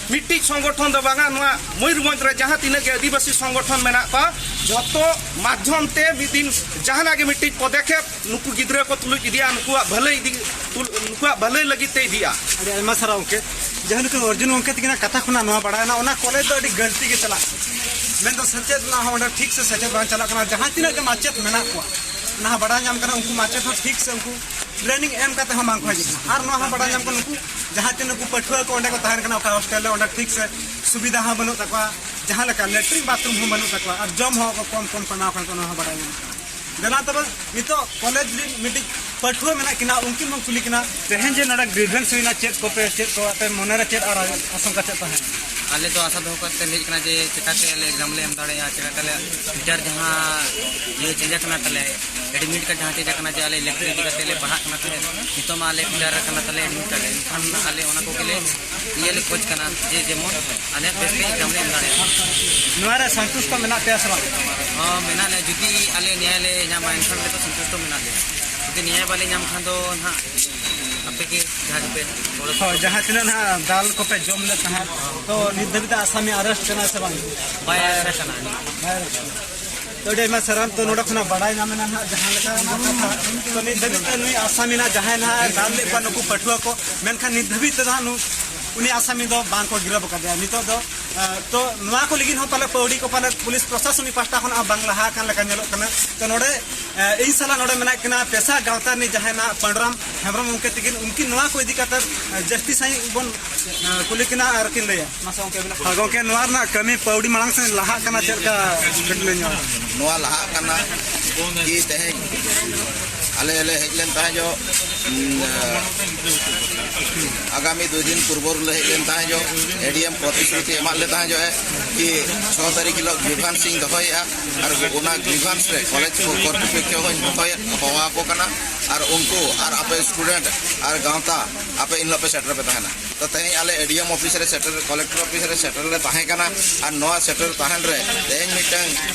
ᱢᱤᱫᱴᱤᱡ ᱥᱚᱝᱜᱚᱴᱷᱚᱱ ᱫᱚ ᱵᱟᱝᱟ, ᱱᱚᱣᱟ ᱢᱚᱭᱩᱨᱵᱷᱚᱸᱡᱽ ᱨᱮ ᱡᱟᱦᱟᱸ ᱛᱤᱱᱟᱹᱜ ᱜᱮ ᱟᱹᱫᱤᱵᱟᱹᱥᱤ ᱥᱚᱝᱜᱚᱴᱷᱚᱱ ᱢᱮᱱᱟᱜ ᱠᱚᱣᱟ, ᱡᱷᱚᱛᱚ ᱢᱟᱫᱽᱫᱷᱚᱢ ᱛᱮ ᱢᱤᱫ ᱫᱤᱱ ᱡᱟᱦᱟᱱᱟᱜ ᱜᱮ ᱢᱤᱫᱴᱤᱡ ᱯᱚᱫᱚᱠᱷᱮᱯ ᱱᱩᱠᱩ ᱜᱤᱫᱽᱨᱟᱹ ᱠᱚ ᱛᱩᱞᱩᱡ ᱤᱫᱤᱜᱼᱟ, ᱱᱩᱠᱩᱣᱟᱜ ᱵᱷᱟᱹᱞᱟᱹᱭ ᱤᱫᱤ, ᱛᱩᱞ-, ᱱᱩᱠᱩᱣᱟᱜ ᱵᱷᱟᱹᱞᱟᱹᱭ ᱞᱟᱹᱜᱤᱫ ᱛᱮ ᱤᱫᱤᱜᱼᱟ᱾ ᱟᱹᱰᱤ ᱟᱭᱢᱟ ᱥᱟᱨᱦᱟᱣ ᱜᱚᱢᱠᱮ᱾ ᱡᱟᱦᱟᱸ ᱞᱮᱠᱟ ᱚᱨᱡᱩᱱ ᱜᱚᱢᱠᱮ ᱛᱟᱹᱠᱤᱱᱟᱜ ᱠᱟᱛᱷᱟ ᱠᱷᱚᱱᱟᱜ ᱱᱚᱣᱟ ᱵᱟᱲᱟᱭᱮᱱᱟ, ᱚᱱᱟ ᱠᱚᱞᱮᱡᱽ ᱫᱚ ᱟᱹᱰᱤ ᱜᱟᱹᱞᱛᱤ ᱜᱮ ᱪᱟᱞᱟᱜ ᱠᱟᱱᱟ᱾ ᱢᱮᱱᱫᱚ ᱥᱮᱪᱮᱫ ᱨᱮᱱᱟᱜ ᱦᱚᱸ ᱚᱸᱰᱮ ᱴᱷᱤᱠ ᱥᱮ ᱥᱮᱪᱮᱫ ᱵᱟᱝ ᱪᱟᱞᱟᱜ ᱠᱟᱱᱟ᱾ ᱡᱟᱦᱟᱸ ᱛᱤᱱᱟᱹᱜ ᱜᱮ ᱢᱟᱪᱮᱫ ᱢᱮᱱᱟᱜ ᱠᱚᱣᱟ, ᱚᱱᱟ ᱦᱚᱸ ᱵᱟᱲᱟᱭ ᱧᱟᱢ ᱠᱟᱱᱟ, ᱩᱱᱠᱩ ᱢᱟᱪᱮᱫ ᱦᱚᱸ ᱴᱷᱤᱠ ᱥᱮ ᱩᱱᱠᱩ ᱴᱨᱮᱱᱤᱝ ᱮᱢ ᱠᱟᱛᱮ ᱦᱚᱸ ᱵᱟᱝ ᱠᱚ ᱦᱤᱡᱩᱜ ᱠᱟᱱᱟ᱾ ᱟᱨ ᱱᱚᱣᱟ ᱦᱚᱸ ᱵᱟᱲᱟᱭ ᱧᱟᱢ ᱠᱟᱱᱟ, ᱩᱱᱠᱩ ᱡᱟᱦᱟᱸ ᱛᱤᱱᱟᱹᱜ ᱠᱚ ᱯᱟᱹᱴᱷᱩᱣᱟᱹ ᱠᱚ ᱚᱸᱰᱮ ᱠᱚ ᱛᱟᱦᱮᱱ ᱠᱟᱱᱟ, ᱚᱠᱟ ᱦᱳᱥᱴᱮᱞ ᱨᱮ, ᱚᱸᱰᱮ ᱴᱷᱤᱠ ᱥᱮ ᱥᱩᱵᱤᱫᱷᱟ ᱦᱚᱸ ᱵᱟᱹᱱᱩᱜ ᱛᱟᱠᱚᱣᱟ, ᱡᱟᱦᱟᱸ ᱞᱮᱠᱟ ᱞᱮᱴᱨᱤᱱ ᱵᱟᱛᱷᱨᱩᱢ ᱦᱚᱸ ᱵᱟᱹᱱᱩᱜ ᱛᱟᱠᱚᱣᱟ, ᱟᱨ ᱡᱚᱢ ᱦᱚᱸ ᱠᱚ ᱠᱚᱢ ᱠᱚᱢ ᱠᱚ ᱮᱢᱟ ᱠᱚ ᱠᱟᱱᱟ, ᱱᱚᱣᱟ ᱦᱚᱸ ᱵᱟᱲᱟᱭ ᱧᱟᱢᱚᱜ ᱠᱟᱱᱟ᱾ ᱫᱮᱞᱟ ᱛᱚᱵᱮ, ᱱᱤᱛᱚᱜ ᱠᱚᱞᱮᱡᱽ ᱨᱤᱱ ᱢᱤᱫᱴᱤᱡ ᱯᱟᱹᱴᱷᱩᱣᱟᱹ ᱢᱮᱱᱟᱜ ᱠᱤᱱᱟ, ᱩᱱᱠᱤᱱ ᱵᱚᱱ ᱠᱩᱞᱤ ᱠᱤᱱᱟ᱾ ᱛᱮᱦᱮᱧ ᱡᱮ ᱱᱚᱰᱮ ᱜᱨᱤᱵᱷᱮᱱᱥ ᱦᱩᱭᱱᱟ, ᱪᱮᱫ ᱠᱚᱯᱮ, ᱪᱮᱫ ᱠᱚ ᱟᱯᱮ ᱢᱚᱱᱮᱨᱮ ᱪᱮᱫ ᱟᱨ ᱟᱥᱚᱝᱠᱟ ᱪᱮᱫ ᱛᱟᱦᱮᱸ? ᱟᱞᱮ ᱫᱚ ᱟᱥᱟ ᱫᱚᱦᱚ ᱠᱟᱛᱮ ᱞᱮ ᱦᱮᱡ ᱠᱟᱱᱟ ᱡᱮ ᱪᱮᱠᱟᱛᱮ ᱟᱞᱮ ᱮᱠᱡᱟᱢ ᱞᱮ ᱮᱢ ᱫᱟᱲᱮᱭᱟᱜᱼᱟ, ᱪᱮᱠᱟᱛᱮ ᱟᱞᱮ ᱯᱷᱤᱭᱩᱪᱟᱨ ᱡᱟᱦᱟᱸ ᱤᱭᱟᱹ ᱪᱮᱸᱡᱽ ᱟᱠᱟᱱᱟ ᱛᱟᱞᱮ, ᱮᱰᱢᱤᱴ ᱠᱟᱨᱰ ᱡᱟᱦᱟᱸ ᱪᱮᱸᱡᱽ ᱟᱠᱟᱱᱟ ᱡᱮ ᱟᱞᱮ ᱤᱞᱮᱠᱴᱨᱤᱠ ᱤᱫᱤ ᱠᱟᱛᱮ ᱞᱮ ᱯᱟᱲᱦᱟᱜ ᱠᱟᱱᱟ ᱛᱟᱦᱮᱸᱫ, ᱱᱤᱛᱚᱜ ᱢᱟ ᱟᱞᱮ ᱯᱷᱤᱭᱩᱪᱟᱨ ᱟᱠᱟᱱᱟ ᱛᱟᱞᱮ ᱮᱰᱢᱤᱴ ᱠᱟᱨᱰ, ᱮᱱᱠᱷᱟᱱ ᱟᱞᱮ ᱚᱱᱟ ᱠᱚᱜᱮ ᱞᱮ ᱤᱭᱟᱹ ᱞᱮ ᱠᱷᱚᱡᱽ ᱠᱟᱱᱟ ᱡᱮ ᱡᱮᱢᱚᱱ ᱟᱞᱮ ᱵᱮᱥ ᱛᱮ ᱮᱠᱡᱟᱢ ᱞᱮ ᱮᱢ ᱫᱟᱲᱮᱭᱟᱜᱼᱟ᱾ ᱱᱚᱣᱟ ᱨᱮ ᱥᱚᱱᱛᱩᱥᱴᱚ ᱢᱮᱱᱟᱜ ᱯᱮᱭᱟ ᱥᱮ ᱵᱟᱝ? ᱦᱚᱸ, ᱢᱮᱱᱟᱜ ᱞᱮᱭᱟ᱾ ᱡᱩᱫᱤ ᱟᱞᱮ ᱱᱮᱭᱟᱭ ᱞᱮ ᱧᱟᱢᱟ, ᱮᱱᱠᱷᱟᱱ ᱟᱞᱮ ᱫᱚ ᱥᱚᱱᱛᱩᱥᱴᱚ ᱢᱮᱱᱟᱜ ᱞᱮᱭᱟ᱾ ᱡᱩᱫᱤ ᱱᱮᱭᱟᱭ ᱵᱟᱞᱮ ᱧᱟᱢ ᱠᱷᱟᱱ ᱫᱚ ᱱᱟᱦᱟᱜ ᱟᱯᱮ ᱜᱮ ᱡᱟᱦᱟᱸ ᱜᱮᱯᱮ ᱜᱚᱲᱚ ᱦᱳᱭ, ᱡᱟᱦᱟᱸ ᱛᱤᱱᱟᱹᱜ ᱱᱟᱦᱟᱜ ᱫᱟᱞ ᱠᱚᱯᱮ ᱡᱚᱢ ᱞᱮᱫ ᱛᱟᱦᱮᱸᱫ, ᱛᱚ ᱱᱤᱛ ᱫᱷᱟᱹᱵᱤᱡ ᱛᱮ ᱟᱥᱟᱢᱤ ᱟᱨᱮᱥᱴ ᱠᱟᱱᱟ ᱥᱮ ᱵᱟᱝ? ᱵᱟᱭ ᱟᱨᱮᱥᱴ ᱠᱟᱱᱟ᱾ ᱵᱟᱭ ᱟᱨᱮᱥᱴ ᱠᱟᱱᱟ᱾ ᱛᱚ ᱟᱹᱰᱤ ᱟᱭᱢᱟ ᱥᱟᱨᱦᱟᱣ᱾ ᱛᱚ ᱱᱚᱰᱮ ᱠᱷᱚᱱᱟᱜ ᱵᱟᱲᱟᱭ ᱧᱟᱢ ᱮᱱᱟ ᱱᱟᱦᱟᱜ ᱡᱟᱦᱟᱸ ᱞᱮᱠᱟ ᱚᱱᱟ ᱠᱟᱛᱷᱟ᱾ ᱛᱚ ᱱᱤᱛ ᱫᱷᱟᱹᱵᱤᱡ ᱛᱮ ᱱᱩᱭ ᱟᱥᱟᱢᱤ ᱱᱟᱦᱟᱜ ᱡᱟᱦᱟᱸᱭ ᱱᱟᱦᱟᱜ ᱫᱟᱞ ᱞᱮᱫ ᱠᱚᱣᱟ ᱱᱩᱠᱩ ᱯᱟᱹᱴᱷᱩᱣᱟᱹ ᱠᱚ, ᱢᱮᱱᱠᱷᱟᱱ ᱱᱤᱛ ᱫᱷᱟᱹᱵᱤᱡ ᱛᱮ ᱱᱟᱦᱟᱜ ᱱᱩ-, ᱩᱱᱤ ᱟᱥᱟᱢᱤ ᱫᱚ ᱵᱟᱝ ᱠᱚ ᱜᱤᱨᱟᱹᱵ ᱟᱠᱟᱫᱮᱭᱟ ᱱᱤᱛᱚᱜ ᱫᱚ᱾ ᱛᱚ ᱱᱚᱣᱟ ᱠᱚ ᱞᱟᱹᱜᱤᱫ ᱦᱚᱸ ᱯᱟᱞᱮ ᱯᱟᱹᱣᱲᱤ ᱠᱚ ᱯᱟᱞᱮ ᱯᱩᱞᱤᱥ ᱯᱨᱚᱥᱟᱥᱚᱱᱤᱠ ᱯᱟᱦᱴᱟ ᱠᱷᱚᱱᱟᱜ ᱵᱟᱝ ᱞᱟᱦᱟ ᱟᱠᱟᱱ ᱞᱮᱠᱟ ᱧᱮᱞᱚᱜ ᱠᱟᱱᱟ᱾ ᱛᱚ ᱱᱚᱰᱮ ᱤᱧ ᱥᱟᱞᱟᱜ ᱱᱚᱰᱮ ᱢᱮᱱᱟᱜ ᱠᱤᱱᱟ ᱯᱮᱥᱟ ᱜᱟᱶᱛᱟ ᱨᱤᱱᱤᱡ ᱡᱟᱦᱟᱸᱭ ᱱᱟᱜ ᱯᱟᱸᱰᱨᱟᱢ ᱦᱮᱢᱵᱨᱚᱢ ᱜᱚᱢᱠᱮ ᱛᱤᱠᱤᱱ, ᱩᱱᱠᱤᱱ ᱱᱚᱣᱟ ᱠᱚ ᱤᱫᱤ ᱠᱟᱛᱮ ᱡᱟᱹᱥᱛᱤ ᱥᱟᱺᱦᱤᱡ ᱵᱚᱱ ᱠᱩᱞᱤ ᱠᱤᱱᱟ ᱟᱨ ᱠᱤᱱ ᱞᱟᱹᱭᱟ᱾ ᱢᱟᱥᱮ ᱜᱚᱢᱠᱮ ᱟᱹᱵᱤᱱᱟᱜ ᱦᱮᱸ ᱜᱚᱢᱠᱮ, ᱱᱚᱣᱟ ᱨᱮᱱᱟᱜ ᱠᱟᱹᱢᱤ ᱯᱟᱹᱣᱲᱤ ᱢᱟᱲᱟᱝ ᱥᱮᱫ ᱞᱟᱦᱟᱜ ᱠᱟᱱᱟ, ᱪᱮᱫ ᱞᱮᱠᱟ ᱠᱟᱹᱴᱤᱡ ᱞᱟᱹᱭ ᱧᱚᱜ? ᱱᱚᱣᱟ ᱞᱟᱦᱟᱜ ᱠᱟᱱᱟ ᱠᱤ ᱛᱮᱦᱮᱧ ᱟᱞᱮ ᱞᱮ ᱦᱮᱡ ᱞᱮᱱ ᱛᱟᱦᱮᱸ ᱡᱚᱜ, ᱩᱢ, ᱟᱜᱟᱢᱤ ᱫᱩᱭ ᱫᱤᱱ ᱯᱩᱨᱵᱚ ᱨᱮᱞᱮ ᱦᱮᱡ ᱞᱮᱱ ᱛᱟᱦᱮᱸ ᱡᱚᱜ, ᱮᱰᱤᱮᱢ ᱯᱨᱚᱛᱤᱥᱨᱩᱛᱤ ᱮᱢᱟᱫ ᱞᱮ ᱛᱟᱦᱮᱸ ᱡᱚᱜ ᱮ ᱠᱤ ᱪᱷᱚ ᱛᱟᱹᱨᱤᱠᱷ ᱦᱤᱞᱳᱜ ᱜᱨᱤᱵᱷᱟᱱᱥ ᱤᱧ ᱫᱚᱦᱚᱭᱮᱫᱼᱟ᱾ ᱟᱨ ᱚᱱᱟ ᱜᱨᱤᱵᱷᱟᱱᱥ ᱨᱮ ᱠᱚᱞᱮᱡᱽ ᱠᱚ ᱠᱚᱨᱛᱨᱤᱯᱚᱠᱠᱷᱚ ᱦᱚᱸᱧ ᱦᱚᱦᱚᱭᱮᱫ ᱦᱚᱦᱚ ᱟᱠᱚ ᱠᱟᱱᱟ᱾ ᱟᱨ ᱩᱱᱠᱩ ᱟᱨ ᱟᱯᱮ ᱥᱴᱩᱰᱮᱱᱴ ᱟᱨ ᱜᱟᱶᱛᱟ ᱟᱯᱮ ᱤᱱ ᱦᱤᱞᱳᱜ ᱯᱮ ᱥᱮᱴᱮᱨ ᱯᱮ ᱛᱟᱦᱮᱱᱟ᱾ ᱛᱚ ᱛᱮᱦᱮᱧ ᱟᱞᱮ ᱮᱰᱤᱮᱢ ᱚᱯᱷᱤᱥ ᱨᱮ ᱥᱮᱴᱮᱨ, ᱠᱚᱞᱮᱠᱴᱚᱨ ᱚᱯᱷᱤᱥ ᱨᱮ ᱥᱮᱴᱮᱨ ᱞᱮ ᱛᱟᱦᱮᱸ ᱠᱟᱱᱟ᱾ ᱟᱨ ᱱᱚᱣᱟ ᱥᱮᱴᱮᱨ ᱛᱟᱦᱮᱱ ᱨᱮ ᱛᱮᱦᱮᱧ ᱢᱤᱫᱴᱟᱝ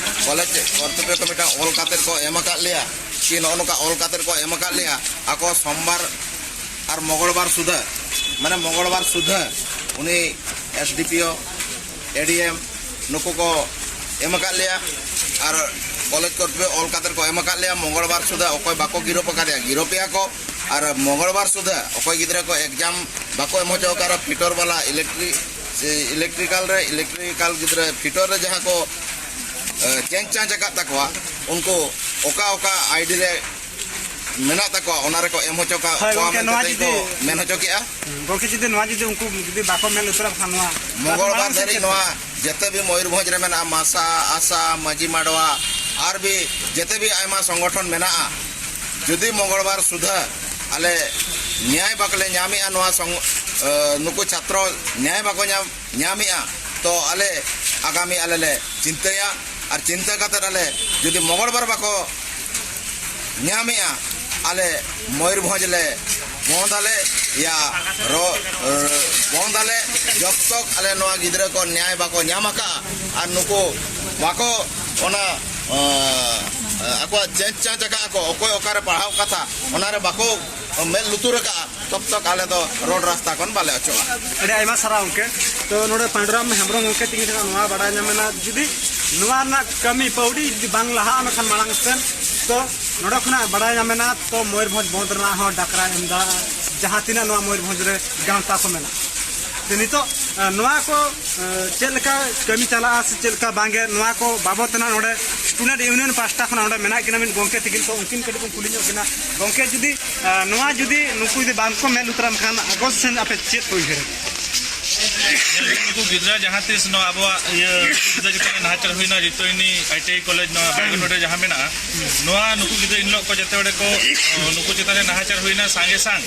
ᱠᱚᱞᱮᱡᱽ ᱠᱚᱨᱛᱨᱤᱯᱚᱠᱠᱷᱚ ᱢᱤᱫᱴᱟᱝ ᱚᱞ ᱠᱟᱛᱮ ᱠᱚ ᱮᱢ ᱟᱠᱟᱫ ᱞᱮᱭᱟ ᱠᱤ ᱱᱚᱜᱼᱚ ᱱᱚᱝᱠᱟ ᱚᱞ ᱠᱟᱛᱮ ᱠᱚ ᱮᱢ ᱟᱠᱟᱫ ᱞᱮᱭᱟ, ᱟᱠᱚ ᱥᱳᱢᱵᱟᱨ ᱟᱨ ᱢᱚᱝᱜᱚᱞᱵᱟᱨ ᱥᱩᱫᱷᱟᱹ, ᱢᱟᱱᱮ ᱢᱚᱝᱜᱚᱞᱵᱟᱨ ᱥᱩᱫᱷᱟᱹ ᱩᱱᱤ ᱮᱥ ᱰᱤ ᱯᱤ ᱳ, ᱮ ᱰᱤ ᱮᱢ ᱱᱩᱠᱩ ᱠᱚ ᱮᱢ ᱟᱠᱟᱫ ᱞᱮᱭᱟ᱾ ᱟᱨ ᱠᱚᱞᱮᱡᱽ ᱠᱚᱨᱛᱨᱤᱯᱚᱠᱠᱷᱚ ᱚᱞ ᱠᱟᱛᱮ ᱠᱚ ᱮᱢ ᱟᱠᱟᱫ ᱞᱮᱭᱟ, ᱢᱚᱝᱜᱚᱞᱵᱟᱨ ᱥᱩᱫᱷᱟᱹ ᱚᱠᱚᱭ ᱵᱟᱠᱚ ᱜᱤᱨᱟᱹᱯ ᱟᱠᱟᱫᱮᱭᱟ, ᱜᱤᱨᱟᱹᱯᱮᱭᱟ ᱠᱚ᱾ ᱟᱨ ᱢᱚᱝᱜᱚᱞᱵᱟᱨ ᱥᱩᱫᱷᱟᱹ ᱚᱠᱚᱭ ᱜᱤᱫᱽᱨᱟᱹ ᱠᱚ ᱮᱠᱡᱟᱢ ᱵᱟᱠᱚ ᱮᱢ ᱦᱚᱪᱚ ᱟᱠᱟᱫ ᱨᱮᱦᱚᱸ, ᱯᱷᱤᱴᱚᱨ ᱵᱟᱞᱟ ᱤᱞᱮᱠᱴᱨᱤ-, ᱥᱮ ᱤᱞᱮᱠᱴᱨᱤᱠᱟᱞ ᱨᱮ, ᱤᱞᱮᱠᱴᱨᱤᱠᱟᱞ ᱜᱤᱫᱽᱨᱟᱹ ᱯᱷᱤᱴᱚᱨ ᱨᱮ ᱡᱟᱦᱟᱸ ᱠᱚ, ᱮ, ᱪᱮᱧᱡᱽ ᱪᱟᱧᱡᱽ ᱟᱠᱟᱫ ᱛᱟᱠᱚᱣᱟ, ᱩᱱᱠᱩ ᱚᱠᱟ ᱚᱠᱟ ᱟᱭ ᱰᱤ ᱨᱮ ᱢᱮᱱᱟᱜ ᱛᱟᱠᱚᱣᱟ, ᱚᱱᱟ ᱨᱮᱠᱚ ᱮᱢ ᱦᱚᱪᱚ ᱠᱟᱜ ᱦᱳᱭ, ᱠᱚᱣᱟ ᱜᱚᱢᱠᱮ, ᱢᱮᱱᱛᱮ ᱱᱚᱣᱟ ᱛᱮᱦᱮᱧ ᱠᱚ ᱡᱩᱫᱤ ᱢᱮᱱ ᱦᱚᱪᱚ ᱠᱮᱜᱼᱟ᱾ ᱦᱩᱸ, ᱜᱚᱢᱠᱮ, ᱡᱩᱫᱤ ᱱᱚᱣᱟ ᱡᱩᱫᱤ ᱩᱱᱠᱩ ᱡᱩᱫᱤ ᱵᱟᱠᱚ ᱢᱮᱱ ᱩᱛᱟᱹᱨᱟ, ᱵᱟᱠᱷᱟᱱ ᱱᱚᱣᱟ ᱢᱚᱝᱜᱚᱞᱵᱟᱨ ᱢᱟᱲᱟᱝ ᱥᱮᱫ ᱫᱷᱟᱹᱨᱤᱡ ᱪᱮᱫ? ᱱᱚᱣᱟ ᱡᱮᱛᱮ ᱵᱤ ᱢᱚᱭᱩᱨᱵᱷᱚᱸᱡᱽ ᱨᱮ ᱢᱮᱱᱟᱜᱼᱟ, ᱢᱟᱥᱟ, ᱟᱥᱟ, ᱢᱟᱹᱡᱷᱤ ᱢᱟᱰᱣᱟ, ᱟᱨ ᱵᱤ ᱡᱮᱛᱮ ᱵᱤ ᱟᱭᱢᱟ ᱥᱚᱝᱜᱚᱴᱷᱚᱱ ᱢᱮᱱᱟᱜᱼᱟ, ᱡᱩᱫᱤ ᱢᱚᱝᱜᱚᱞᱵᱟᱨ ᱥᱩᱫᱷᱟᱹ ᱟᱞᱮ ᱱᱮᱭᱟᱭ ᱵᱟᱠᱚᱞᱮ ᱧᱟᱢᱮᱜᱼᱟ, ᱱᱚᱣᱟ ᱥᱚᱝ-, ᱮ, ᱱᱩᱠᱩ ᱪᱷᱟᱛᱨᱚ ᱱᱮᱭᱟᱭ ᱵᱟᱠᱚ ᱧᱟᱢ, ᱧᱟᱢᱮᱜᱼᱟ, ᱛᱚ ᱟᱞᱮ ᱟᱜᱟᱢᱤ ᱟᱞᱮ ᱞᱮ ᱪᱤᱱᱛᱟᱹᱭᱟ᱾ ᱟᱨ ᱪᱤᱱᱛᱟᱹ ᱠᱟᱛᱮ ᱟᱞᱮ ᱡᱩᱫᱤ ᱢᱚᱝᱜᱚᱞᱵᱟᱨ ᱵᱟᱠᱚ ᱧᱟᱢᱮᱜᱼᱟ, ᱟᱞᱮ ᱢᱚᱭᱩᱨᱵᱷᱚᱸᱡᱽ ᱞᱮ ᱵᱚᱱᱫ ᱟᱞᱮ ᱭᱟ, ᱨᱚ-, ᱮ, ᱵᱚᱱᱫ ᱟᱞᱮ, ᱡᱚᱵ ᱛᱚᱠ ᱟᱞᱮ ᱱᱚᱣᱟ ᱜᱤᱫᱽᱨᱟᱹ ᱠᱚ ᱱᱮᱭᱟᱭ ᱵᱟᱠᱚ ᱧᱟᱢ ᱟᱠᱟᱫᱼᱟ᱾ ᱟᱨ ᱱᱩᱠᱩ ᱵᱟᱠᱚ ᱚᱱᱟ, ᱮ, ᱟᱠᱚᱣᱟᱜ ᱪᱮᱧᱡᱽ ᱪᱟᱧᱡᱽ ᱟᱠᱟᱫᱼᱟ ᱠᱚ, ᱚᱠᱚᱭ ᱚᱠᱟᱨᱮ ᱯᱟᱲᱦᱟᱣ ᱠᱟᱛᱷᱟ, ᱚᱱᱟᱨᱮ ᱵᱟᱠᱚ ᱢᱮᱫ ᱞᱩᱛᱩᱨ ᱟᱠᱟᱫᱼᱟ, ᱛᱚᱵ ᱛᱚᱠ ᱟᱞᱮ ᱫᱚ ᱨᱳᱰ ᱨᱟᱥᱛᱟ ᱠᱷᱚᱱ ᱵᱟᱞᱮ ᱚᱪᱚᱜᱼᱟ᱾ ᱟᱹᱰᱤ ᱟᱭᱢᱟ ᱥᱟᱨᱦᱟᱣ ᱜᱚᱢᱠᱮ᱾ ᱛᱚ ᱱᱚᱰᱮ ᱯᱟᱸᱰᱩᱨᱟᱢ ᱦᱮᱢᱵᱨᱚᱢ ᱜᱚᱢᱠᱮ ᱛᱤᱠᱤᱱ ᱴᱷᱮᱱ ᱱᱚᱣᱟ ᱵᱟᱲᱟᱭ ᱧᱟᱢᱮᱱᱟ, ᱡᱩᱫᱤ ᱱᱚᱣᱟ ᱨᱮᱱᱟᱜ ᱠᱟᱹᱢᱤ ᱯᱟᱹᱣᱲᱤ ᱡᱩᱫᱤ ᱵᱟᱝ ᱞᱟᱦᱟᱜᱼᱟ ᱢᱮᱱᱠᱷᱟᱱ ᱢᱟᱲᱟᱝ ᱥᱮᱱ, ᱛᱚ ᱱᱚᱰᱮ ᱠᱷᱚᱱᱟᱜ ᱵᱟᱲᱟᱭ ᱧᱟᱢᱮᱱᱟ, ᱛᱚ ᱢᱚᱭᱩᱨᱵᱷᱚᱸᱡᱽ ᱵᱚᱱᱫ ᱨᱮᱱᱟᱜ ᱦᱚᱸ ᱰᱟᱠᱨᱟ ᱮᱢ ᱮᱫᱟ, ᱡᱟᱦᱟᱸ ᱛᱤᱱᱟᱹᱜ ᱱᱚᱣᱟ ᱢᱚᱭᱩᱨᱵᱷᱚᱸᱡᱽ ᱨᱮ ᱜᱟᱶᱛᱟ ᱠᱚ ᱢᱮᱱᱟᱜᱼᱟ᱾ ᱱᱤᱛᱚᱜ ᱱᱚᱣᱟ ᱠᱚ ᱪᱮᱫ ᱞᱮᱠᱟ ᱠᱟᱹᱢᱤ ᱪᱟᱞᱟᱜᱼᱟ ᱥᱮ ᱪᱮᱫ ᱞᱮᱠᱟ ᱵᱟᱝᱜᱮ, ᱱᱚᱣᱟ ᱠᱚ ᱵᱟᱵᱚᱫ ᱛᱮ ᱱᱚᱰᱮ ᱥᱴᱩᱰᱮᱱᱴ ᱤᱭᱩᱱᱤᱭᱚᱱ ᱯᱟᱦᱴᱟ ᱠᱷᱚᱱᱟᱜ ᱱᱚᱰᱮ ᱢᱮᱱᱟᱜ ᱠᱤᱱᱟ ᱢᱤᱫ ᱜᱚᱢᱠᱮ ᱛᱤᱠᱤᱱ, ᱛᱚ ᱩᱱᱠᱤᱱ ᱠᱟᱹᱴᱤᱡ ᱵᱚᱱ ᱠᱩᱞᱤ ᱧᱚᱜ ᱠᱤᱱᱟ᱾ ᱜᱚᱢᱠᱮ, ᱡᱩᱫᱤ ᱱᱚᱣᱟ ᱡᱩᱫᱤ ᱱᱩᱠᱩ ᱡᱩᱫᱤ ᱵᱟᱝ ᱠᱚ ᱢᱮᱫ ᱞᱩᱛᱩᱨᱟᱢ ᱠᱷᱟᱱ ᱟᱜᱚᱥᱴ ᱥᱮᱱ ᱟᱯᱮ ᱪᱮᱫ ᱯᱮ ᱩᱭᱦᱟᱹᱨᱟ? ᱱᱩᱠᱩ ᱜᱤᱫᱽᱨᱟᱹ ᱡᱟᱦᱟᱸ ᱛᱤᱥ ᱱᱚᱣᱟ ᱟᱵᱚᱣᱟᱜ ᱤᱭᱟᱹ ᱜᱤᱫᱽᱨᱟᱹ ᱪᱮᱛᱟᱱ ᱨᱮ ᱱᱟᱦᱟᱪᱟᱨ ᱦᱩᱭᱱᱟ, ᱨᱤᱛᱩᱭᱱᱤ ᱟᱭ ᱴᱤ ᱟᱭ ᱠᱚᱞᱮᱡᱽ ᱱᱚᱣᱟ ᱵᱮᱝᱜᱟᱞᱳᱨ ᱨᱮ ᱡᱟᱦᱟᱸ ᱢᱮᱱᱟᱜᱼᱟ, ᱱᱚᱣᱟ ᱱᱩᱠᱩ ᱜᱤᱫᱽᱨᱟᱹ ᱤᱱ ᱦᱤᱞᱳᱜ ᱠᱚ ᱡᱮᱛᱮ ᱦᱚᱲ ᱠᱚ ᱱᱩᱠᱩ ᱪᱮᱛᱟᱱ ᱨᱮ ᱱᱟᱦᱟᱪᱟᱨ ᱦᱩᱭᱱᱟ, ᱥᱟᱸᱜᱮ ᱥᱟᱝ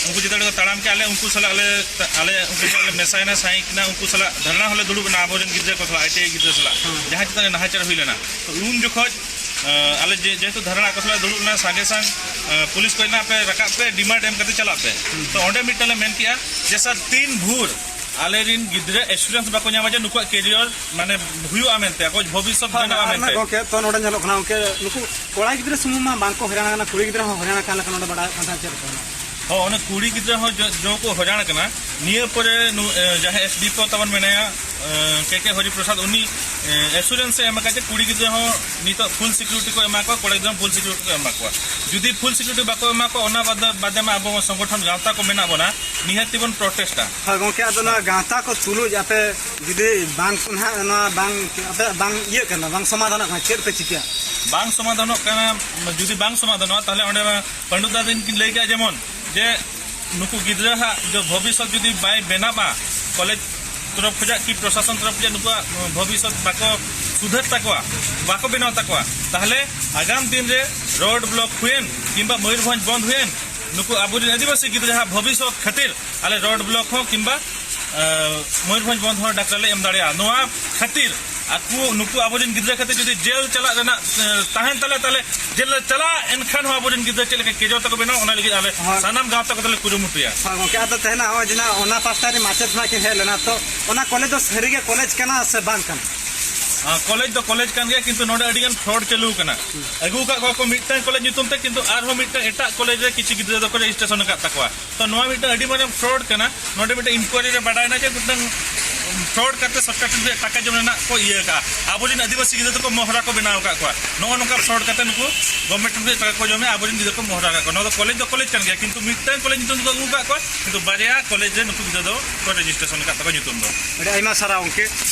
ᱩᱱᱠᱩ ᱪᱮᱛᱟᱱ ᱨᱮᱠᱚ ᱛᱟᱲᱟᱢ ᱠᱮᱜᱼᱟ, ᱟᱞᱮ ᱩᱱᱠᱩ ᱥᱟᱞᱟᱜ ᱞᱮ ᱟᱞᱮ ᱩᱱᱠᱩ ᱥᱟᱞᱟᱜ ᱞᱮ ᱢᱮᱥᱟᱭᱮᱱᱟ, ᱥᱟᱭᱤᱸ ᱠᱟᱱᱟ, ᱩᱱᱠᱩ ᱥᱟᱞᱟᱜ ᱫᱷᱟᱨᱱᱟ ᱦᱚᱸᱞᱮ ᱫᱩᱲᱩᱵ ᱮᱱᱟ ᱟᱵᱚᱨᱮᱱ ᱜᱤᱫᱽᱨᱟᱹ ᱠᱚ ᱥᱟᱞᱟᱜ, ᱟᱭ ᱴᱤ ᱟᱭ ᱜᱤᱫᱽᱨᱟᱹ ᱥᱟᱞᱟᱜ, ᱡᱟᱦᱟᱸ ᱪᱮᱛᱟᱱ ᱨᱮ ᱱᱟᱦᱟᱪᱟᱨ ᱦᱩᱭ ᱞᱮᱱᱟ᱾ ᱛᱚ ᱩᱱ ᱡᱚᱠᱷᱚᱡ ᱟᱞᱮ ᱡᱮ ᱡᱮᱦᱮᱛᱩ ᱫᱷᱟᱨᱱᱟ ᱟᱠᱚ ᱥᱟᱞᱟᱜ ᱫᱩᱲᱩᱵ ᱞᱮᱱᱟ, ᱥᱟᱸᱜᱮ ᱥᱟᱝ ᱯᱩᱞᱤᱥ ᱠᱚ ᱮᱱᱟ, ᱟᱯᱮ ᱨᱟᱠᱟᱵ ᱯᱮ, ᱰᱤᱢᱟᱱᱰ ᱮᱢ ᱠᱟᱛᱮ ᱪᱟᱞᱟᱜ ᱯᱮ᱾ ᱛᱚ ᱚᱸᱰᱮ ᱢᱤᱫᱴᱟᱝ ᱞᱮ ᱢᱮᱱ ᱠᱮᱜᱼᱟ ᱡᱮ ᱥᱟᱨ, ᱛᱤᱱ ᱵᱷᱳᱨ ᱟᱞᱮᱨᱮᱱ ᱜᱤᱫᱽᱨᱟᱹ ᱮᱥᱩᱨᱮᱱᱥ ᱵᱟᱠᱚ ᱧᱟᱢᱟ ᱡᱮ ᱱᱩᱠᱩᱣᱟᱜ ᱠᱮᱨᱤᱭᱟᱨ ᱢᱟᱱᱮ ᱦᱩᱭᱩᱜᱼᱟ ᱢᱮᱱᱛᱮ, ᱟᱠᱚ ᱵᱷᱚᱵᱤᱥᱥᱚᱛ ᱵᱮᱱᱟᱜᱼᱟ ᱢᱮᱱᱛᱮ᱾ ᱜᱚᱢᱠᱮ, ᱛᱚ ᱱᱚᱰᱮ ᱧᱮᱞᱚᱜ ᱠᱟᱱᱟ ᱜᱚᱢᱠᱮ, ᱱᱩᱠᱩ ᱠᱚᱲᱟ ᱜᱤᱫᱽᱨᱟᱹ ᱥᱩᱢᱩᱝ ᱢᱟ ᱵᱟᱝ ᱠᱚ ᱦᱚᱭᱨᱟᱱ ᱟᱠᱟᱱᱟ, ᱠᱩᱲᱤ ᱜᱤᱫᱽᱨᱟᱹ ᱦᱚᱸ ᱦᱚᱭᱨᱟᱱ ᱟᱠᱟᱱ ᱞᱮᱠᱟ ᱱᱚᱰᱮ ᱵᱟᱲᱟᱭᱚᱜ ᱠᱟᱱ ᱛᱟᱦᱮᱸᱫ, ᱪᱮᱫ ᱞᱮᱠᱟ ᱚᱱᱟ? ᱦᱚᱸ, ᱚᱱᱮ ᱠᱩᱲᱤ ᱜᱤᱫᱽᱨᱟᱹ ᱦᱚᱸ ᱡᱚ- ᱡᱚ ᱠᱚ ᱦᱚᱭᱨᱟᱱ ᱟᱠᱟᱱᱟ᱾ ᱱᱤᱭᱟᱹ ᱯᱚᱨᱮ ᱱᱩ- ᱮ, ᱡᱟᱦᱟᱸᱭ ᱮᱥ ᱰᱤ ᱯᱳ ᱛᱟᱵᱚᱱ ᱢᱮᱱᱟᱭᱟ, ᱮ, ᱠᱮ ᱠᱮ ᱦᱚᱨᱤᱯᱨᱚᱥᱟᱫᱽ, ᱩᱱᱤ ᱮᱥᱩᱨᱮᱱᱥ ᱮ ᱮᱢ ᱟᱠᱟᱫ ᱡᱮ ᱠᱩᱲᱤ ᱜᱤᱫᱽᱨᱟᱹ ᱦᱚᱸ ᱱᱤᱛᱚᱜ ᱯᱷᱩᱞ ᱥᱤᱠᱩᱨᱤᱴᱤ ᱠᱚ ᱮᱢᱟ ᱠᱚᱣᱟ, ᱠᱚᱲᱟ ᱜᱤᱫᱽᱨᱟᱹ ᱦᱚᱸ ᱯᱷᱩᱞ ᱥᱤᱠᱩᱨᱤᱴᱤ ᱠᱚ ᱮᱢᱟ ᱠᱚᱣᱟ᱾ ᱡᱩᱫᱤ ᱯᱷᱩᱞ ᱥᱤᱠᱩᱨᱤᱴᱤ ᱵᱟᱠᱚ ᱮᱢᱟ ᱠᱚᱣᱟ, ᱚᱱᱟ ᱵᱟᱫᱮ ᱵᱟᱫᱮ ᱢᱟ ᱟᱵᱚ ᱥᱚᱝᱜᱚᱴᱷᱚᱱ ᱜᱟᱶᱛᱟ ᱠᱚ ᱢᱮᱱᱟᱜ ᱵᱚᱱᱟ, ᱱᱤᱦᱟᱹᱛᱤ ᱵᱚᱱ ᱯᱨᱚᱴᱮᱥᱴᱟ᱾ ᱦᱳᱭ ᱜᱚᱢᱠᱮ, ᱟᱫᱚ ᱱᱚᱣᱟ ᱜᱟᱶᱛᱟ ᱠᱚ ᱛᱩᱞᱩᱡ ᱟᱯᱮ ᱡᱩᱫᱤ ᱵᱟᱝ ᱠᱚ ᱱᱟᱦᱟᱜ ᱱᱚᱣᱟ ᱵᱟᱝ ᱟᱯᱮ ᱵᱟᱝ ᱤᱭᱟᱹᱜ ᱠᱟᱱᱟ, ᱵᱟᱝ ᱥᱚᱢᱟᱫᱷᱟᱱᱚᱜ ᱠᱟᱱᱟ, ᱪᱮᱫ ᱯᱮ ᱪᱤᱠᱟᱹᱭᱟ? ᱵᱟᱝ ᱥᱚᱢᱟᱫᱷᱟᱱᱚᱜ ᱠᱟᱱᱟ, ᱡᱩᱫᱤ ᱵᱟᱝ ᱥᱚᱢᱟᱫᱷᱟᱱᱚᱜᱼᱟ, ᱛᱟᱦᱚᱞᱮ ᱚᱸᱰᱮ ᱢᱟ ᱯᱟᱹᱰᱩ ᱫᱟ ᱫᱤᱱ ᱠᱤᱱ ᱞᱟᱹᱭ ᱠᱮᱜᱼᱟ, ᱡᱮᱢᱚᱱ ᱡᱮ ᱱᱩᱠᱩ ᱜᱤᱫᱽᱨᱟᱹ ᱦᱟᱜ ᱡᱮ ᱵᱷᱚᱵᱤᱥᱥᱚᱛ ᱡᱩᱫᱤ ᱵᱟᱭ ᱵᱮᱱᱟᱣᱟ, ᱠᱚᱞᱮᱡᱽ ᱛᱚᱨᱚᱯ ᱠᱷᱚᱱᱟᱜ ᱠᱤ ᱯᱨᱚᱥᱟᱥᱚᱱ ᱛᱚᱨᱚᱯ ᱠᱷᱚᱱᱟᱜ ᱱᱩᱠᱩᱣᱟᱜ ᱵᱷᱚᱵᱤᱥᱥᱚᱛ ᱵᱟᱠᱚ ᱥᱩᱫᱷᱟᱹᱨ ᱛᱟᱠᱚᱣᱟ, ᱵᱟᱠᱚ ᱵᱮᱱᱟᱣ ᱛᱟᱠᱚᱣᱟ, ᱛᱟᱦᱚᱞᱮ ᱟᱜᱟᱢ ᱫᱤᱱ ᱨᱮ ᱨᱳᱰ ᱵᱞᱚᱠ ᱦᱩᱭᱮᱱ ᱠᱤᱝᱵᱟ ᱢᱚᱭᱩᱨᱵᱷᱚᱸᱡᱽ ᱵᱚᱱᱫᱷ ᱦᱩᱭᱮᱱ, ᱱᱩᱠᱩ ᱟᱵᱚᱨᱮᱱ ᱟᱹᱫᱤᱵᱟᱹᱥᱤ ᱜᱤᱫᱽᱨᱟᱹ ᱦᱟᱜ ᱵᱷᱚᱵᱤᱥᱥᱚᱛ ᱠᱷᱟᱹᱛᱤᱨ ᱟᱞᱮ ᱨᱳᱰ ᱵᱞᱚᱠ ᱦᱚᱸ ᱠᱤᱝᱵᱟ ᱟᱸ, ᱢᱚᱭᱩᱨᱵᱷᱚᱸᱡᱽ ᱵᱚᱱᱫᱷ ᱦᱚᱸ ᱰᱟᱠᱛᱟᱨ ᱞᱮ ᱮᱢ ᱫᱟᱲᱮᱭᱟᱜᱼᱟ᱾ ᱱᱚᱣᱟ ᱠᱷᱟᱹᱛᱤᱨ ᱟᱠᱚ, ᱱᱩᱠᱩ ᱟᱵᱚᱨᱮᱱ ᱜᱤᱫᱽᱨᱟᱹ ᱠᱷᱟᱹᱛᱤᱨ ᱡᱩᱫᱤ ᱡᱮᱞ ᱪᱟᱞᱟᱜ ᱨᱮᱱᱟᱜ ᱮᱸ, ᱛᱟᱦᱮᱱ ᱛᱟᱞᱮ, ᱛᱟᱦᱞᱮ ᱡᱮᱞ ᱞᱮ ᱪᱟᱞᱟᱜᱼᱟ, ᱮᱱᱠᱷᱟᱱ ᱦᱚᱸ ᱟᱵᱚᱨᱮᱱ ᱜᱤᱫᱽᱨᱟᱹ ᱪᱮᱫ ᱞᱮᱠᱟ ᱠᱮᱡᱚ ᱛᱟᱠᱚ ᱵᱮᱱᱟᱣᱟ, ᱚᱱᱟ ᱞᱟᱹᱜᱤᱫ ᱟᱞᱮ ᱦᱳᱭ᱾ ᱥᱟᱱᱟᱢ ᱜᱟᱶᱛᱟ ᱠᱚᱫᱚ ᱞᱮ ᱠᱩᱨᱩᱢᱩᱴᱩᱭᱟ᱾ ᱦᱳᱭ ᱜᱚᱢᱠᱮ, ᱟᱫᱚ ᱛᱮᱦᱮᱧᱟᱜ ᱱᱚᱜᱼᱚᱭ ᱡᱮ ᱱᱟᱜ ᱚᱱᱟ ᱯᱟᱥᱴᱟ ᱨᱮ ᱢᱟᱪᱮᱫ ᱱᱟᱜ ᱠᱤᱱ ᱦᱮᱡ ᱞᱮᱱᱟ, ᱛᱚ ᱚᱱᱟ ᱠᱚᱞᱮᱡᱽ ᱫᱚ ᱥᱟᱹᱨᱤᱜᱮ ᱠᱚᱞᱮᱡᱽ ᱠᱟᱱᱟ ᱥᱮ ᱵᱟᱝ ᱠᱟᱱᱟ? ᱟᱸ, ᱠᱚᱞᱮᱡᱽ ᱫᱚ ᱠᱚᱞᱮᱡᱽ ᱠᱟᱱ ᱜᱮᱭᱟ, ᱠᱤᱱᱛᱩ ᱱᱚᱰᱮ ᱟᱹᱰᱤ ᱜᱟᱱ ᱯᱷᱨᱚᱰ ᱪᱟᱹᱞᱩ ᱟᱠᱟᱱᱟ᱾ ᱟᱹᱜᱩ ᱟᱠᱟᱫ ᱠᱚᱣᱟ ᱠᱚ ᱢᱤᱫᱴᱟᱝ ᱠᱚᱞᱮᱡᱽ ᱧᱩᱛᱩᱢ ᱛᱮ, ᱠᱤᱱᱛᱩ ᱟᱨᱦᱚᱸ ᱢᱤᱫᱴᱟᱝ ᱮᱴᱟᱜ ᱠᱚᱞᱮᱡᱽ ᱨᱮ ᱠᱤᱪᱷᱩ ᱜᱤᱫᱽᱨᱟᱹ ᱫᱚᱠᱚ ᱨᱮᱡᱤᱥᱴᱨᱮᱥᱚᱱ ᱟᱠᱟᱫ ᱛᱟᱠᱚᱣᱟ᱾ ᱛᱚ ᱱᱚᱣᱟ ᱢᱤᱫᱴᱟᱝ ᱟᱹᱰᱤ ᱢᱟᱨᱟᱝ ᱯᱷᱨᱚᱰ ᱠᱟᱱᱟ᱾ ᱱᱚᱰᱮ ᱢᱤᱫᱴᱟᱝ ᱤᱱᱠᱩᱭᱟᱨᱤ ᱨᱮ ᱵᱟᱰᱟᱭᱮᱱᱟ ᱡᱮ ᱢᱤᱫᱴᱟᱝ ᱯᱷᱨᱚᱰ ᱠᱟᱛᱮ ᱥᱚᱨᱠᱟᱨ ᱴᱷᱮᱱ ᱠᱷᱚᱱ ᱴᱟᱠᱟ ᱡᱚᱢ ᱨᱮᱱᱟᱜ ᱠᱚ ᱤᱭᱟᱹ ᱠᱟᱜᱼᱟ᱾ ᱟᱵᱚᱨᱮᱱ ᱟᱹᱫᱤᱵᱟᱹᱥᱤ ᱜᱤᱫᱽᱨᱟᱹ ᱫᱚᱠᱚ ᱢᱚᱦᱨᱟ ᱠᱚ ᱵᱮᱱᱟᱣ ᱟᱠᱟᱫ ᱠᱚᱣᱟ᱾ ᱱᱚᱜᱼᱚ ᱱᱚᱝᱠᱟ ᱯᱷᱨᱚᱰ ᱠᱟᱛᱮ ᱱᱩᱠᱩ ᱜᱚᱵᱷᱚᱨᱱᱢᱮᱱᱴ ᱴᱷᱮᱱ ᱠᱷᱚᱱ ᱴᱟᱠᱟ ᱠᱚ ᱡᱚᱢᱮᱫᱼᱟ, ᱟᱵᱚᱨᱮᱱ ᱜᱤᱫᱽᱨᱟᱹ ᱠᱚ ᱢᱚᱦᱨᱟ ᱟᱠᱟᱫ ᱠᱚᱣᱟ᱾ ᱱᱚᱣᱟ ᱫᱚ ᱠᱚᱞᱮᱡᱽ ᱫᱚ ᱠᱚᱞᱮᱡᱽ ᱠᱟᱱ ᱜᱮᱭᱟ, ᱠᱤᱱᱛᱩ ᱢᱤᱫᱴᱟᱝ ᱠᱚᱞᱮᱡᱽ ᱧᱩᱛᱩᱢ ᱫᱚᱠᱚ ᱟᱹᱜᱩ ᱟᱠᱟᱫ ᱠᱚᱣᱟ, ᱠᱤᱱᱛᱩ ᱵᱟᱨᱭᱟ ᱠᱚᱞᱮᱡᱽ ᱨᱮ ᱱᱩᱠᱩ ᱜᱤᱫᱽᱨᱟᱹ ᱫᱚ ᱠᱚ ᱨᱮᱡᱤᱥᱴᱨᱮᱥᱚᱱ ᱟᱠᱟᱫ ᱛᱟᱠᱚᱣᱟ ᱧᱩᱛᱩᱢ ᱫᱚ᱾ ᱟᱹᱰᱤ ᱟᱭᱢᱟ ᱥᱟᱨᱦᱟᱣ ᱜᱚᱢᱠᱮ᱾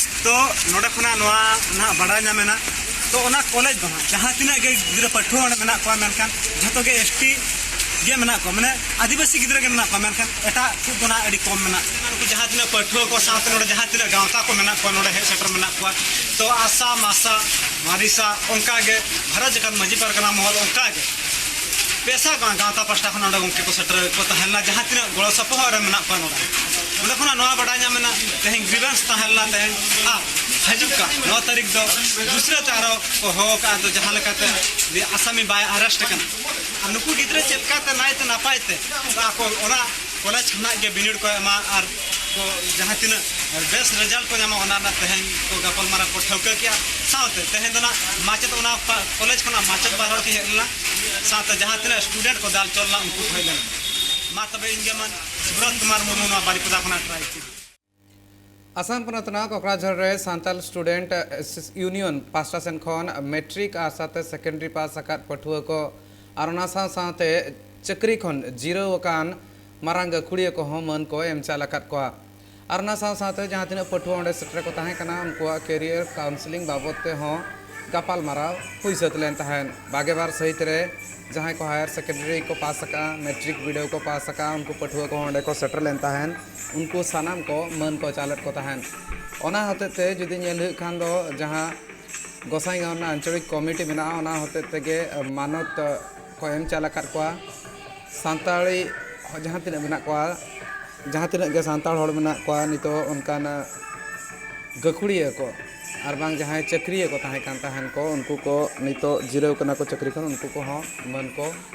ᱛᱚ ᱱᱚᱰᱮ ᱠᱷᱚᱱᱟᱜ ᱱᱚᱣᱟ ᱱᱟᱦᱟᱜ ᱵᱟᱰᱟᱭ ᱧᱟᱢᱮᱱᱟ, ᱛᱚ ᱚᱱᱟ ᱠᱚᱞᱮᱡᱽ ᱫᱚ ᱦᱟᱸᱜ ᱡᱟᱦᱟᱸ ᱛᱤᱱᱟᱹᱜ ᱜᱮ ᱜᱤᱫᱽᱨᱟᱹ ᱯᱟᱹᱴᱷᱩᱣᱟᱹ ᱚᱸᱰᱮ ᱢᱮᱱᱟᱜ ᱠᱚᱣᱟ, ᱢᱮᱱᱠᱷᱟᱱ ᱡᱷᱚᱛᱚ ᱜᱮ ᱮᱥ ᱴᱤ ᱜᱮ ᱢᱮᱱᱟᱜ ᱠᱚᱣᱟ, ᱢᱟᱱᱮ ᱟᱹᱫᱤᱵᱟᱹᱥᱤ ᱜᱤᱫᱽᱨᱟᱹ ᱜᱮ ᱢᱮᱱᱟᱜ ᱠᱚᱣᱟ, ᱢᱮᱱᱠᱷᱟᱱ ᱮᱴᱟᱜ ᱠᱚ ᱫᱚ ᱱᱟᱦᱟᱜ ᱟᱹᱰᱤ ᱠᱚᱢ ᱢᱮᱱᱟᱜ ᱠᱚᱣᱟ᱾ ᱱᱩᱠᱩ ᱡᱟᱦᱟᱸ ᱛᱤᱱᱟᱹᱜ ᱯᱟᱹᱴᱷᱩᱣᱟᱹ ᱠᱚ ᱥᱟᱶᱛᱮ ᱱᱚᱰᱮ ᱡᱟᱦᱟᱸ ᱛᱤᱱᱟᱹᱜ ᱜᱟᱶᱛᱟ ᱠᱚ ᱢᱮᱱᱟᱜ ᱠᱚᱣᱟ, ᱱᱚᱰᱮ ᱦᱮᱡ ᱥᱮᱴᱮᱨ ᱢᱮᱱᱟᱜ ᱠᱚᱣᱟ, ᱛᱚ ᱟᱥᱟ, ᱢᱟᱥᱟ, ᱢᱟᱨᱤᱥᱟ, ᱚᱱᱠᱟ ᱜᱮ ᱵᱷᱟᱨᱚᱛ ᱡᱟᱠᱟᱛ ᱢᱟᱹᱡᱷᱤ ᱯᱟᱨᱜᱟᱱᱟ ᱢᱚᱦᱚᱞ, ᱚᱱᱠᱟ ᱜᱮ ᱯᱮᱥᱟ ᱜᱟᱶ-, ᱜᱟᱶᱛᱟ ᱯᱟᱥᱴᱟ ᱠᱷᱚᱱ ᱱᱚᱰᱮ ᱜᱚᱢᱠᱮ ᱠᱚ ᱥᱮᱴᱮᱨ ᱠᱚ ᱛᱟᱦᱮᱸ ᱞᱮᱱᱟ, ᱡᱟᱦᱟᱸ ᱛᱤᱱᱟᱹᱜ ᱜᱚᱲᱚ ᱥᱚᱯᱚᱦᱚᱫ ᱨᱮ ᱢᱮᱱᱟᱜ ᱠᱚᱣᱟ ᱱᱚᱰᱮ᱾ ᱚᱸᱰᱮ ᱠᱷᱚᱱᱟᱜ ᱱᱚᱣᱟ ᱵᱟᱰᱟᱭ ᱧᱟᱢ ᱮᱱᱟ, ᱛᱮᱦᱮᱧ ᱜᱨᱤᱵᱷᱮᱱᱥ ᱛᱟᱦᱮᱸ ᱞᱮᱱᱟ ᱛᱮᱦᱮᱧ, ᱟᱨ ᱦᱤᱡᱩᱜ ᱠᱟᱱ ᱱᱚ ᱛᱟᱹᱨᱤᱠᱷ ᱫᱚ ᱫᱩᱥᱨᱟᱹ ᱛᱮ ᱟᱨᱚ ᱠᱚ ᱦᱚᱦᱚ ᱠᱟᱜᱼᱟ, ᱛᱚ ᱡᱟᱦᱟᱸ ᱞᱮᱠᱟᱛᱮ ᱩᱱᱤ ᱟᱥᱟᱢᱤ ᱵᱟᱭ ᱟᱨᱮᱥᱴ ᱠᱟᱱᱟ᱾ ᱟᱨ ᱱᱩᱠᱩ ᱜᱤᱫᱽᱨᱟᱹ ᱪᱮᱫ ᱞᱮᱠᱟᱛᱮ ᱱᱟᱭᱛᱮ ᱱᱟᱯᱟᱭ ᱛᱮ ᱟᱠᱚ ᱚᱱᱟ ᱠᱚᱞᱮᱡᱽ ᱠᱷᱚᱱᱟᱜ ᱜᱮ ᱵᱤᱱᱤᱰ ᱠᱚ ᱮᱢᱟ, ᱟᱨ ᱠᱚ ᱡᱟᱦᱟᱸ ᱛᱤᱱᱟᱹᱜ ᱵᱮᱥ ᱨᱮᱡᱟᱞᱴ ᱠᱚ ᱧᱟᱢᱟ, ᱚᱱᱟ ᱨᱮᱱᱟᱜ ᱛᱮᱦᱮᱧ ᱠᱚ ᱜᱟᱯᱟᱞᱢᱟᱨᱟᱣ ᱠᱚ ᱴᱷᱟᱹᱣᱠᱟᱹ ᱠᱮᱜᱼᱟ᱾ ᱥᱟᱶᱛᱮ ᱛᱮᱦᱮᱧ ᱫᱚ ᱱᱟᱜ ᱢᱟᱪᱮᱫ, ᱚᱱᱟ ᱯᱟ-, ᱠᱚᱞᱮᱡᱽ ᱠᱷᱚᱱᱟᱜ ᱢᱟᱪᱮᱫ ᱵᱟᱨ ᱦᱚᱲ ᱠᱤᱱ ᱦᱮᱡ ᱞᱮᱱᱟ, ᱥᱟᱶᱛᱮ ᱡᱟᱦᱟᱸ ᱛᱤᱱᱟᱹᱜ ᱥᱴᱩᱰᱮᱱᱴ ᱠᱚ ᱫᱟᱞ ᱪᱚᱞ ᱞᱮᱱᱟ, ᱩᱱᱠᱩ ᱠᱚ ᱦᱮᱡ ᱞᱮᱱᱟ᱾ ᱢᱟ ᱛᱚᱵᱮ ᱤᱧ ᱜᱮ ᱢᱟᱱ ᱥᱩᱵᱨᱚᱛ ᱠᱩᱢᱟᱨ ᱢᱩᱨᱢᱩ, ᱱᱚᱣᱟ ᱵᱟᱨᱤᱯᱟᱫᱟ ᱠᱷᱚᱱᱟᱜ ᱴᱨᱟᱭ ᱠᱮᱫᱟ᱾ ᱟᱥᱟᱢ ᱯᱚᱱᱚᱛ ᱨᱮᱱᱟᱜ ᱠᱚᱠᱲᱟᱡᱷᱚᱨ ᱨᱮ ᱥᱟᱱᱛᱟᱞ ᱥᱴᱩᱰᱮᱱᱴ ᱤᱭᱩᱱᱤᱭᱚᱱ ᱯᱟᱦᱴᱟ ᱥᱮᱱ ᱠᱷᱚᱱ ᱢᱮᱴᱨᱤᱠ ᱟᱨ ᱥᱟᱶᱛᱮ ᱥᱮᱠᱮᱱᱰᱟᱨᱤ ᱯᱟᱥ ᱟᱠᱟᱫ ᱯᱟᱹᱴᱷᱩᱣᱟᱹ ᱠᱚ ᱟᱨ ᱚᱱᱟ ᱥᱟᱶ ᱥᱟᱶᱛᱮ ᱪᱟᱹᱠᱨᱤ ᱠᱷᱚᱱ ᱡᱤᱨᱟᱹᱣ ᱟᱠᱟᱱ ᱢᱟᱨᱟᱝ ᱜᱟᱹᱠᱷᱩᱲᱤᱭᱟᱹ ᱠᱚᱦᱚᱸ ᱢᱟᱹᱱ ᱠᱚ ᱮᱢ ᱪᱟᱞ ᱟᱠᱟᱫ ᱠᱚᱣᱟ᱾ ᱟᱨ ᱚᱱᱟ ᱥᱟᱶ ᱥᱟᱶᱛᱮ ᱡᱟᱦᱟᱸ ᱛᱤᱱᱟᱹᱜ ᱯᱟᱹᱴᱷᱩᱣᱟᱹ ᱚᱸᱰᱮ ᱥᱮᱴᱮᱨ ᱠᱚ ᱛᱟᱦᱮᱸ ᱠᱟᱱᱟ, ᱩᱱᱠᱩᱣᱟᱜ ᱠᱮᱨᱤᱭᱟᱨ ᱠᱟᱣᱩᱱᱥᱮᱞᱤᱝ ᱵᱟᱵᱚᱫ ᱛᱮᱦᱚᱸ ᱜᱟᱯᱟᱞ ᱢᱟᱨᱟᱣ ᱦᱩᱭ ᱥᱟᱹᱛ ᱞᱮᱱ ᱛᱟᱦᱮᱸᱫ᱾ ᱵᱟᱜᱮ ᱵᱟᱨ ᱥᱟᱹᱦᱤᱛ ᱨᱮ ᱡᱟᱦᱟᱸᱭ ᱠᱚ ᱦᱟᱭᱟᱨ ᱥᱮᱠᱮᱱᱰᱟᱨᱤ ᱠᱚ ᱯᱟᱥ ᱟᱠᱟᱫᱼᱟ, ᱢᱮᱴᱨᱤᱠ ᱵᱤᱰᱟᱹᱣ ᱠᱚ ᱯᱟᱥ ᱟᱠᱟᱫᱼᱟ, ᱩᱱᱠᱩ ᱯᱟᱹᱴᱷᱩᱣᱟᱹ ᱠᱚᱦᱚᱸ ᱚᱸᱰᱮ ᱠᱚ ᱥᱮᱴᱮᱨ ᱞᱮᱱ ᱛᱟᱦᱮᱸᱫ᱾ ᱩᱱᱠᱩ ᱥᱟᱱᱟᱢ ᱠᱚ ᱢᱟᱹᱱ ᱠᱚ ᱪᱟᱞ ᱮᱫ ᱠᱚ ᱛᱟᱦᱮᱸᱫ᱾ ᱚᱱᱟ ᱦᱚᱛᱮᱡ ᱛᱮ ᱡᱩᱫᱤ ᱧᱮᱞ ᱦᱩᱭᱩᱜ ᱠᱷᱟᱱ ᱫᱚ, ᱡᱟᱦᱟᱸ ᱜᱚᱸᱥᱟᱭ ᱜᱟᱶ ᱨᱮᱱᱟᱜ ᱟᱧᱪᱚᱞᱤᱠ ᱠᱚᱢᱤᱴᱤ ᱢᱮᱱᱟᱜᱼᱟ, ᱚᱱᱟ ᱦᱚᱛᱮᱡ ᱛᱮᱜᱮ ᱢᱟᱱᱚᱛ ᱠᱚ ᱮᱢ ᱪᱟᱞ ᱟᱠᱟᱫ ᱠᱚᱣᱟ᱾ ᱥᱟᱱᱛᱟᱲᱤ ᱡᱟᱦᱟᱸ ᱛᱤᱱᱟᱹᱜ ᱢᱮᱱᱟᱜ ᱠᱚᱣᱟ, ᱡᱟᱦᱟᱸ ᱛᱤᱱᱟᱹᱜ ᱜᱮ ᱥᱟᱱᱛᱟᱲ ᱦᱚᱲ ᱢᱮᱱᱟᱜ ᱠᱚᱣᱟ, ᱱᱤᱛᱚᱜ ᱚᱱᱠᱟᱱ ᱜᱟᱹᱠᱷᱩᱲᱤᱭᱟᱹ ᱠᱚ ᱟᱨ ᱵᱟᱝ ᱡᱟᱦᱟᱸᱭ ᱪᱟᱹᱠᱨᱤᱭᱟᱹ ᱠᱚ ᱛᱟᱦᱮᱸ ᱠᱟᱱ ᱛᱟᱦᱮᱱ ᱠᱚ, ᱩᱱᱠᱩ ᱠᱚ ᱱᱤᱛᱚᱜ ᱡᱤᱨᱟᱹᱣ ᱠᱟᱱᱟ ᱠᱚ ᱪᱟᱹᱠᱨᱤ ᱠᱷᱚᱱ, ᱩᱱᱠᱩ ᱠᱚᱦᱚᱸ ᱢᱟᱹᱱ ᱠᱚ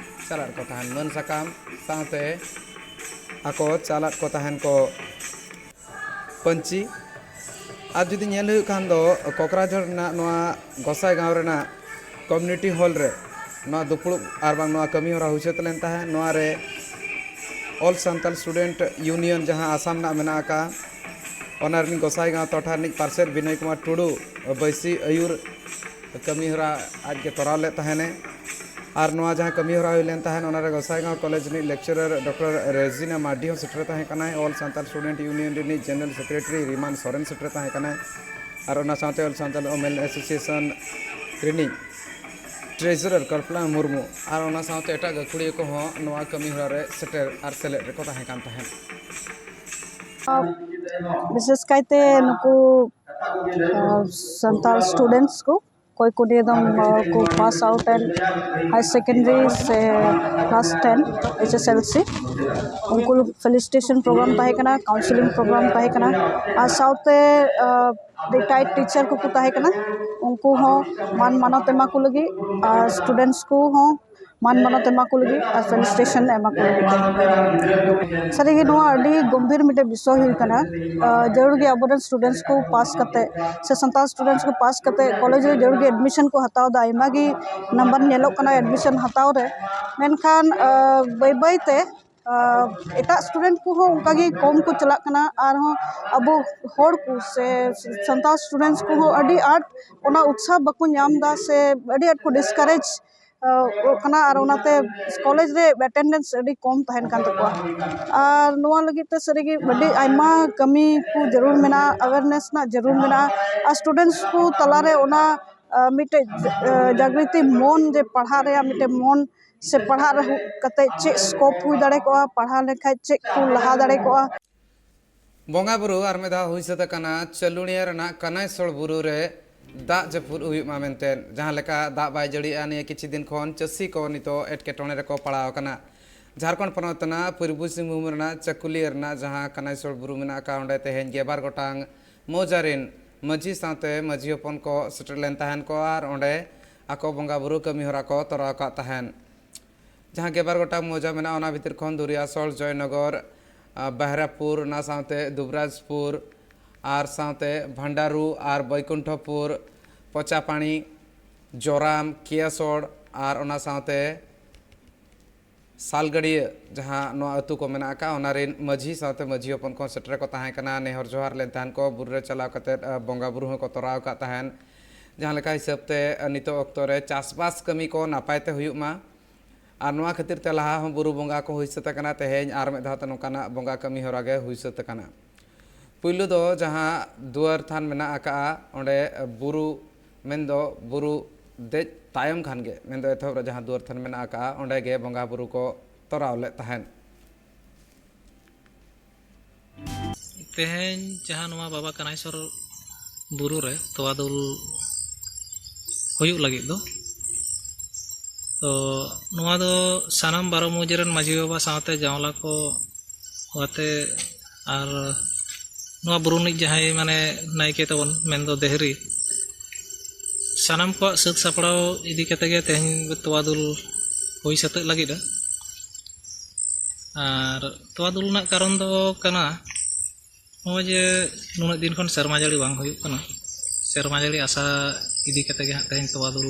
ᱪᱟᱞᱟᱜ ᱠᱚ ᱛᱟᱦᱮᱱ᱾ ᱢᱟᱹᱱ ᱥᱟᱠᱟᱢ ᱥᱟᱶᱛᱮ ᱟᱠᱚ ᱪᱟᱞᱟᱜ ᱠᱚ ᱛᱟᱦᱮᱱ ᱠᱚ ᱯᱟᱹᱧᱪᱤ᱾ ᱟᱨ ᱡᱩᱫᱤ ᱧᱮᱞ ᱦᱩᱭᱩᱜ ᱠᱷᱟᱱ ᱫᱚ, ᱠᱚᱠᱨᱟᱡᱷᱚᱨ ᱨᱮᱱᱟᱜ ᱱᱚᱣᱟ ᱜᱚᱸᱥᱟᱭ ᱜᱟᱶ ᱨᱮᱱᱟᱜ ᱠᱚᱢᱤᱭᱩᱱᱤᱴᱤ ᱦᱚᱞ ᱨᱮ ᱱᱚᱣᱟ ᱫᱩᱯᱲᱩᱵ ᱟᱨ ᱵᱟᱝ ᱱᱚᱣᱟ ᱠᱟᱹᱢᱤ ᱦᱚᱨᱟ ᱦᱩᱭ ᱥᱟᱹᱛ ᱞᱮᱱ ᱛᱟᱦᱮᱸᱫ᱾ ᱱᱚᱣᱟ ᱨᱮ ᱚᱞ ᱥᱟᱱᱛᱟᱞ ᱥᱴᱩᱰᱮᱱᱴ ᱤᱭᱩᱱᱤᱭᱚᱱ ᱡᱟᱦᱟᱸ ᱟᱥᱟᱢ ᱨᱮᱱᱟᱜ ᱢᱮᱱᱟᱜ ᱟᱠᱟᱫ, ᱚᱱᱟ ᱨᱤᱱᱤᱡ ᱜᱚᱸᱥᱟᱭ ᱜᱟᱶ ᱴᱚᱴᱷᱟ ᱨᱤᱱᱤᱡ ᱯᱟᱨᱥᱮᱛ ᱵᱤᱱᱚᱭ ᱠᱩᱢᱟᱨ ᱴᱩᱰᱩ ᱵᱟᱹᱭᱥᱤ ᱟᱹᱭᱩᱨ ᱠᱟᱹᱢᱤ ᱦᱚᱨᱟ ᱟᱡ ᱜᱮ ᱛᱚᱨᱟᱣ ᱞᱮᱫ ᱛᱟᱦᱮᱱᱮ᱾ ᱟᱨ ᱱᱚᱣᱟ ᱡᱟᱦᱟᱸ ᱠᱟᱹᱢᱤ ᱦᱚᱨᱟ ᱦᱩᱭ ᱞᱮᱱ ᱛᱟᱦᱮᱸᱫ, ᱚᱱᱟ ᱨᱮ ᱜᱚᱸᱥᱟᱭ ᱜᱟᱶ ᱠᱚᱞᱮᱡᱽ ᱨᱤᱱᱤᱡ ᱞᱮᱠᱪᱟᱨᱟᱨ ᱰᱚᱠᱴᱚᱨ ᱨᱮᱡᱤᱱᱟ ᱢᱟᱨᱰᱤ ᱦᱚᱸ ᱥᱮᱴᱮᱨ ᱛᱟᱦᱮᱸ ᱠᱟᱱᱟᱭ, ᱚᱞ ᱥᱟᱱᱛᱟᱲ ᱥᱴᱩᱰᱮᱱᱴ ᱤᱭᱩᱱᱤᱭᱚᱱ ᱨᱤᱱᱤᱡ ᱡᱮᱱᱟᱨᱮᱞ ᱥᱮᱠᱨᱮᱴᱟᱨᱤ ᱨᱤᱢᱟᱱ ᱥᱚᱨᱮᱱ ᱥᱮᱴᱮᱨ ᱛᱟᱦᱮᱸ ᱠᱟᱱᱟᱭ, ᱟᱨ ᱚᱱᱟ ᱥᱟᱶᱛᱮ ᱚᱞ ᱥᱟᱱᱛᱟᱲ ᱣᱩᱢᱮᱱ ᱮᱥᱳᱥᱤᱭᱮᱥᱚᱱ ᱨᱤᱱᱤᱡ ᱴᱨᱮᱡᱟᱨᱟᱨ ᱠᱚᱞᱯᱚᱱᱟ ᱢᱩᱨᱢᱩ ᱟᱨ ᱚᱱᱟ ᱥᱟᱶᱛᱮ ᱮᱴᱟᱜ ᱜᱟᱹᱠᱷᱩᱲᱤᱭᱟᱹ ᱠᱚᱦᱚᱸ ᱱᱚᱣᱟ ᱠᱟᱹᱢᱤ ᱦᱚᱨᱟ ᱨᱮ ᱥᱮᱴᱮᱨ ᱟᱨ ᱥᱮᱞᱮᱫ ᱨᱮᱠᱚ ᱛᱟᱦᱮᱸ ᱠᱟᱱ ᱛᱟᱦᱮᱸᱫ᱾ ᱵᱤᱥᱮᱥ ᱠᱟᱭᱛᱮ ᱱᱩᱠᱩ ᱥᱟᱱᱛᱟᱲ ᱥᱴᱩᱰᱮᱱᱴᱥ ᱠᱚ ᱚᱠᱚᱭ ᱠᱚ ᱱᱤᱭᱟᱹ ᱫᱚᱢ ᱠᱚ ᱯᱟᱥ ᱟᱣᱩᱴ ᱮᱱ ᱦᱟᱭᱟᱨ ᱥᱮᱠᱮᱱᱰᱟᱨᱤ ᱥᱮ class ten H S L C, ᱩᱱᱠᱩ ᱯᱷᱮᱞᱤᱥᱤᱴᱮᱥᱚᱱ ᱯᱨᱳᱜᱨᱟᱢ ᱛᱟᱦᱮᱸ ᱠᱟᱱᱟ, ᱠᱟᱣᱩᱱᱥᱮᱞᱤᱝ ᱯᱨᱳᱜᱨᱟᱢ ᱛᱟᱦᱮᱸ ᱠᱟᱱᱟ, ᱟᱨ ᱥᱟᱶᱛᱮ ᱨᱤᱴᱟᱭᱟᱨᱰ ᱴᱤᱪᱟᱨ ᱠᱚᱠᱚ ᱛᱟᱦᱮᱸ ᱠᱟᱱᱟ, ᱩᱱᱠᱩ ᱦᱚᱸ ᱢᱟᱱ ᱢᱟᱱᱚᱛ ᱮᱢᱟ ᱠᱚ ᱞᱟᱹᱜᱤᱫ ᱟᱨ ᱥᱴᱩᱰᱮᱱᱴᱥ ᱠᱚ ᱦᱚᱸ ᱢᱟᱱ ᱢᱟᱱᱚᱛ ᱮᱢᱟ ᱠᱚ ᱞᱟᱹᱜᱤᱫ ᱟᱨ ᱯᱷᱮᱞᱤᱥᱤᱴᱮᱥᱚᱱ ᱮᱢᱟ ᱠᱚ ᱞᱟᱹᱜᱤᱫ᱾ ᱥᱟᱹᱨᱤᱜᱮ ᱱᱚᱣᱟ ᱟᱹᱰᱤ ᱜᱚᱢᱵᱷᱤᱨ ᱢᱤᱫᱴᱮᱱ ᱵᱤᱥᱚᱭ ᱦᱩᱭ ᱠᱟᱱᱟ᱾ ᱡᱟᱹᱨᱩᱲ ᱜᱮ ᱟᱵᱚᱨᱮᱱ ᱥᱴᱩᱰᱮᱱᱴᱥ ᱠᱚ ᱯᱟᱥ ᱠᱟᱛᱮ ᱥᱮ ᱥᱟᱱᱛᱟᱲ ᱥᱴᱩᱰᱮᱱᱴᱥ ᱠᱚ ᱯᱟᱥ ᱠᱟᱛᱮ ᱠᱚᱞᱮᱡᱽ ᱨᱮ ᱡᱟᱹᱨᱩᱲ ᱜᱮ ᱮᱰᱢᱤᱥᱚᱱ ᱠᱚ ᱦᱟᱛᱟᱣ ᱮᱫᱟ, ᱟᱭᱢᱟ ᱜᱮ ᱱᱟᱢᱵᱟᱨ ᱧᱮᱞᱚᱜ ᱠᱟᱱᱟ ᱮᱰᱢᱤᱥᱚᱱ ᱦᱟᱛᱟᱣ ᱨᱮ, ᱢᱮᱱᱠᱷᱟᱱ ᱵᱟᱹᱭ ᱵᱟᱹᱭ ᱛᱮ ᱮᱴᱟᱜ ᱥᱴᱩᱰᱮᱱᱴ ᱠᱚᱦᱚᱸ ᱚᱱᱠᱟᱜᱮ ᱠᱚᱢ ᱠᱚ ᱪᱟᱞᱟᱜ ᱠᱟᱱᱟ, ᱟᱨᱦᱚᱸ ᱟᱵᱚ ᱦᱚᱲ ᱠᱚ ᱥᱮ ᱥᱟᱱᱛᱟᱲ ᱥᱴᱩᱰᱮᱱᱴᱥ ᱠᱚᱦᱚᱸ ᱟᱹᱰᱤ ᱟᱸᱴ ᱚᱱᱟ ᱩᱛᱥᱟᱦ ᱵᱟᱠᱚ ᱧᱟᱢ ᱮᱫᱟ ᱥᱮ ᱟᱹᱰᱤ ᱟᱸᱴ ᱠᱚ ᱰᱤᱥᱠᱟᱨᱮᱡᱽ ᱠᱟᱱᱟ, ᱟᱨ ᱚᱱᱟᱛᱮ ᱠᱚᱞᱮᱡᱽ ᱨᱮ ᱮᱴᱮᱱᱰᱮᱱᱥ ᱟᱹᱰᱤ ᱠᱚᱢ ᱛᱟᱦᱮᱱ ᱠᱟᱱ ᱛᱟᱠᱚᱣᱟ᱾ ᱟᱨ ᱱᱚᱣᱟ ᱞᱟᱹᱜᱤᱫ ᱛᱮ ᱥᱟᱹᱨᱤᱜᱮ ᱟᱹᱰᱤ ᱟᱭᱢᱟ ᱠᱟᱹᱢᱤ ᱠᱚ ᱡᱟᱹᱨᱩᱲ ᱢᱮᱱᱟᱜᱼᱟ, ᱟᱣᱮᱨᱱᱮᱥ ᱨᱮᱱᱟᱜ ᱡᱟᱹᱨᱩᱲ ᱢᱮᱱᱟᱜᱼᱟ, ᱟᱨ ᱥᱴᱩᱰᱮᱱᱴᱥ ᱠᱚ ᱛᱟᱞᱟᱨᱮ ᱚᱱᱟ ᱢᱤᱫᱴᱮᱡ ᱡᱟᱜᱽᱨᱤᱛᱤ ᱢᱚᱱ, ᱡᱮ ᱯᱟᱲᱦᱟᱜ ᱨᱮᱭᱟᱜ ᱢᱤᱫᱴᱮᱡ ᱢᱚᱱ ᱥᱮ ᱯᱟᱲᱦᱟᱜ ᱨᱮ ᱠᱟᱛᱮ ᱪᱮᱫ ᱥᱠᱳᱯ ᱦᱩᱭ ᱫᱟᱲᱮ ᱠᱚᱜᱼᱟ, ᱯᱟᱲᱦᱟᱣ ᱞᱮᱱᱠᱷᱟᱱ ᱪᱮᱫ ᱠᱚ ᱞᱟᱦᱟ ᱫᱟᱲᱮ ᱠᱚᱜᱼᱟ᱾ ᱵᱚᱸᱜᱟ ᱵᱩᱨᱩ ᱟᱨ ᱢᱤᱫ ᱫᱷᱟᱣ ᱦᱩᱭ ᱥᱟᱹᱛ ᱟᱠᱟᱱᱟ ᱪᱟᱹᱞᱩᱱᱤᱭᱟᱹ ᱨᱮᱱᱟᱜ ᱠᱟᱱᱟᱭᱥᱚᱲ ᱵᱩᱨᱩ ᱨᱮ ᱫᱟᱜ ᱡᱟᱹᱯᱩᱫ ᱦᱩᱭᱩᱜ ᱢᱟ ᱢᱮᱱᱛᱮ᱾ ᱡᱟᱦᱟᱸ ᱞᱮᱠᱟ ᱫᱟᱜ ᱵᱟᱭ ᱡᱟᱹᱲᱤᱭᱮᱜᱼᱟ, ᱱᱤᱭᱟᱹ ᱠᱤᱪᱷᱩ ᱫᱤᱱ ᱠᱷᱚᱱ ᱪᱟᱹᱥᱤ ᱠᱚ ᱱᱤᱛᱚᱜ ᱮᱴᱠᱮᱴᱚᱬᱮ ᱨᱮᱠᱚ ᱯᱟᱲᱟᱣ ᱟᱠᱟᱱᱟ᱾ ᱡᱷᱟᱨᱠᱷᱚᱸᱰ ᱯᱚᱱᱚᱛ ᱨᱮᱱᱟᱜ ᱯᱩᱨᱵᱚ ᱥᱤᱝᱵᱷᱩᱢ ᱨᱮᱱᱟᱜ ᱪᱟᱹᱠᱩᱞᱤᱭᱟᱹ ᱨᱮᱱᱟᱜ ᱡᱟᱦᱟᱸ ᱠᱟᱱᱟᱭᱥᱚᱲ ᱵᱩᱨᱩ ᱢᱮᱱᱟᱜ ᱟᱠᱟᱫ, ᱚᱸᱰᱮ ᱛᱮᱦᱮᱧ ᱜᱮᱞᱵᱟᱨ ᱜᱚᱴᱟᱝ ᱢᱚᱣᱡᱟ ᱨᱮᱱ ᱢᱟᱹᱡᱷᱤ ᱥᱟᱶᱛᱮ ᱢᱟᱹᱡᱷᱤ ᱦᱚᱯᱚᱱ ᱠᱚ ᱥᱮᱴᱮᱨ ᱞᱮᱱ ᱛᱟᱦᱮᱱ ᱠᱚ ᱟᱨ ᱚᱸᱰᱮ ᱟᱠᱚ ᱵᱚᱸᱜᱟ ᱵᱩᱨᱩ ᱠᱟᱹᱢᱤ ᱦᱚᱨᱟ ᱠᱚ ᱛᱚᱨᱟᱣ ᱟᱠᱟᱫ ᱛᱟᱦᱮᱱ᱾ ᱡᱟᱦᱟᱸ ᱜᱮᱞᱵᱟᱨ ᱜᱚᱴᱟᱝ ᱢᱚᱣᱡᱟ ᱢᱮᱱᱟᱜᱼᱟ, ᱚᱱᱟ ᱵᱷᱤᱛᱤᱨ ᱠᱷᱚᱱ ᱫᱩᱨᱤᱭᱟᱥᱚᱞ, ᱡᱚᱭᱱᱚᱜᱚᱨ, ᱟᱨ ᱵᱟᱦᱨᱟᱯᱩᱨ, ᱚᱱᱟ ᱥᱟᱶᱛᱮ ᱫᱩᱵᱨᱟᱡᱽᱯᱩᱨ, ᱟᱨ ᱥᱟᱶᱛᱮ ᱵᱷᱟᱱᱰᱟᱨᱩ ᱟᱨ ᱵᱳᱭᱠᱩᱱᱴᱷᱚᱯᱩᱨ, ᱯᱚᱪᱟᱯᱟᱬᱤ, ᱡᱚᱨᱟᱢ, ᱠᱤᱭᱟᱥᱚᱲ ᱟᱨ ᱚᱱᱟ ᱥᱟᱶᱛᱮ ᱥᱟᱞᱜᱟᱹᱲᱤᱭᱟᱹ ᱡᱟᱦᱟᱸ ᱱᱚᱣᱟ ᱟᱹᱛᱩ ᱠᱚ ᱢᱮᱱᱟᱜ ᱟᱠᱟᱫ, ᱚᱱᱟ ᱨᱮᱱ ᱢᱟᱹᱡᱷᱤ ᱥᱟᱶᱛᱮ ᱢᱟᱹᱡᱷᱤ ᱦᱚᱯᱚᱱ ᱠᱚ ᱥᱮᱴᱮᱨ ᱠᱚ ᱛᱟᱦᱮᱸ ᱠᱟᱱᱟ᱾ ᱱᱮᱦᱚᱨ ᱡᱚᱦᱟᱨ ᱞᱮᱱ ᱛᱟᱦᱮᱱ ᱠᱚ, ᱵᱩᱨᱩ ᱨᱮ ᱪᱟᱞᱟᱣ ᱠᱟᱛᱮᱫ, ᱟ, ᱵᱚᱸᱜᱟ ᱵᱩᱨᱩ ᱦᱚᱸᱠᱚ ᱛᱚᱨᱟᱣ ᱟᱠᱟᱫ ᱛᱟᱦᱮᱱ᱾ ᱡᱟᱦᱟᱸ ᱞᱮᱠᱟ ᱦᱤᱥᱟᱹᱵ ᱛᱮ, ᱟ, ᱱᱤᱛᱚᱜ ᱚᱠᱛᱚ ᱨᱮ ᱪᱟᱥᱵᱟᱥ ᱠᱟᱹᱢᱤ ᱠᱚ ᱱᱟᱯᱟᱭ ᱛᱮ ᱦᱩᱭᱩᱜ ᱢᱟ, ᱟᱨ ᱱᱚᱣᱟ ᱠᱷᱟᱹᱛᱤᱨ ᱛᱮ ᱞᱟᱦᱟ ᱦᱚᱸ ᱵᱩᱨᱩ ᱵᱚᱸᱜᱟ ᱠᱚ ᱦᱩᱭ ᱥᱟᱹᱛ ᱟᱠᱟᱱᱟ, ᱛᱮᱦᱮᱧ ᱟᱨ ᱢᱤᱫ ᱫᱷᱟᱣ ᱛᱮ ᱱᱚᱝᱠᱟᱱᱟᱜ ᱵᱚᱸᱜᱟ ᱠᱟᱹᱢᱤ ᱦᱚᱨᱟ ᱜᱮ ᱦᱩᱭ ᱥᱟᱹᱛ ᱟᱠᱟᱱᱟ᱾ ᱯᱩᱭᱞᱩ ᱫᱚ ᱡᱟᱦᱟᱸ ᱫᱩᱣᱟᱹᱨ ᱛᱷᱟᱱ ᱢᱮᱱᱟᱜ ᱟᱠᱟᱫᱼᱟ, ᱚᱸᱰᱮ ᱵᱩᱨᱩ, ᱢᱮᱱᱫᱚ ᱵᱩᱨᱩ ᱫᱮᱡ ᱛᱟᱭᱚᱢ ᱠᱷᱟᱱ ᱜᱮ, ᱢᱮᱱᱫᱚ ᱮᱛᱚᱦᱚᱵ ᱨᱮ ᱡᱟᱦᱟᱸ ᱫᱩᱣᱟᱹᱨ ᱛᱷᱟᱱ ᱢᱮᱱᱟᱜ ᱟᱠᱟᱫᱼᱟ, ᱚᱸᱰᱮ ᱜᱮ ᱵᱚᱸᱜᱟ ᱵᱩᱨᱩ ᱠᱚ ᱛᱚᱨᱟᱣ ᱞᱮᱫ ᱛᱟᱦᱮᱸᱫ᱾ ᱛᱮᱦᱮᱧ ᱡᱟᱦᱟᱸ ᱱᱚᱣᱟ ᱵᱟᱵᱟ ᱠᱟᱱᱟᱭᱥᱚᱨ ᱵᱩᱨᱩ ᱨᱮ ᱛᱚᱣᱟ ᱫᱩᱞ ᱦᱩᱭᱩᱜ ᱞᱟᱹᱜᱤᱫ ᱫᱚ, ᱛᱚ ᱱᱚᱣᱟ ᱫᱚ ᱥᱟᱱᱟᱢ ᱵᱟᱨᱚ ᱢᱩᱡᱽ ᱨᱮᱱ ᱢᱟᱹᱡᱷᱤ ᱵᱟᱵᱟ ᱥᱟᱶᱛᱮ ᱜᱟᱶᱞᱟ ᱠᱚ ᱟᱛᱮ ᱟᱨ ᱱᱚᱣᱟ ᱵᱩᱨᱩ ᱨᱤᱱᱤᱡ ᱡᱟᱦᱟᱸᱭ ᱢᱟᱱᱮ ᱱᱟᱭᱠᱮ ᱛᱟᱵᱚᱱ, ᱢᱮᱱᱫᱚ ᱫᱮᱦᱨᱤ, ᱥᱟᱱᱟᱢ ᱠᱚᱣᱟᱜ ᱥᱟᱹᱛ ᱥᱟᱯᱲᱟᱣ ᱤᱫᱤ ᱠᱟᱛᱮ ᱜᱮ ᱛᱮᱦᱮᱧ ᱛᱚᱣᱟ ᱫᱩᱞ ᱦᱩᱭ ᱥᱟᱹᱛᱟᱹᱜ ᱞᱟᱹᱜᱤᱫᱼᱟ᱾ ᱟᱨ ᱛᱚᱣᱟ ᱫᱩᱞ ᱨᱮᱱᱟᱜ ᱠᱟᱨᱚᱱ ᱫᱚ ᱠᱟᱱᱟ, ᱱᱚᱜᱼᱚᱭ ᱡᱮ ᱱᱩᱱᱟᱹᱜ ᱫᱤᱱ ᱠᱷᱚᱱ ᱥᱮᱨᱢᱟ ᱡᱟᱹᱲᱤ ᱵᱟᱝ ᱦᱩᱭᱩᱜ ᱠᱟᱱᱟ, ᱥᱮᱨᱢᱟ ᱡᱟᱹᱲᱤ ᱟᱥᱟ ᱤᱫᱤ ᱠᱟᱛᱮ ᱜᱮ ᱦᱟᱸᱜ ᱛᱮᱦᱮᱧ ᱛᱚᱣᱟ ᱫᱩᱞ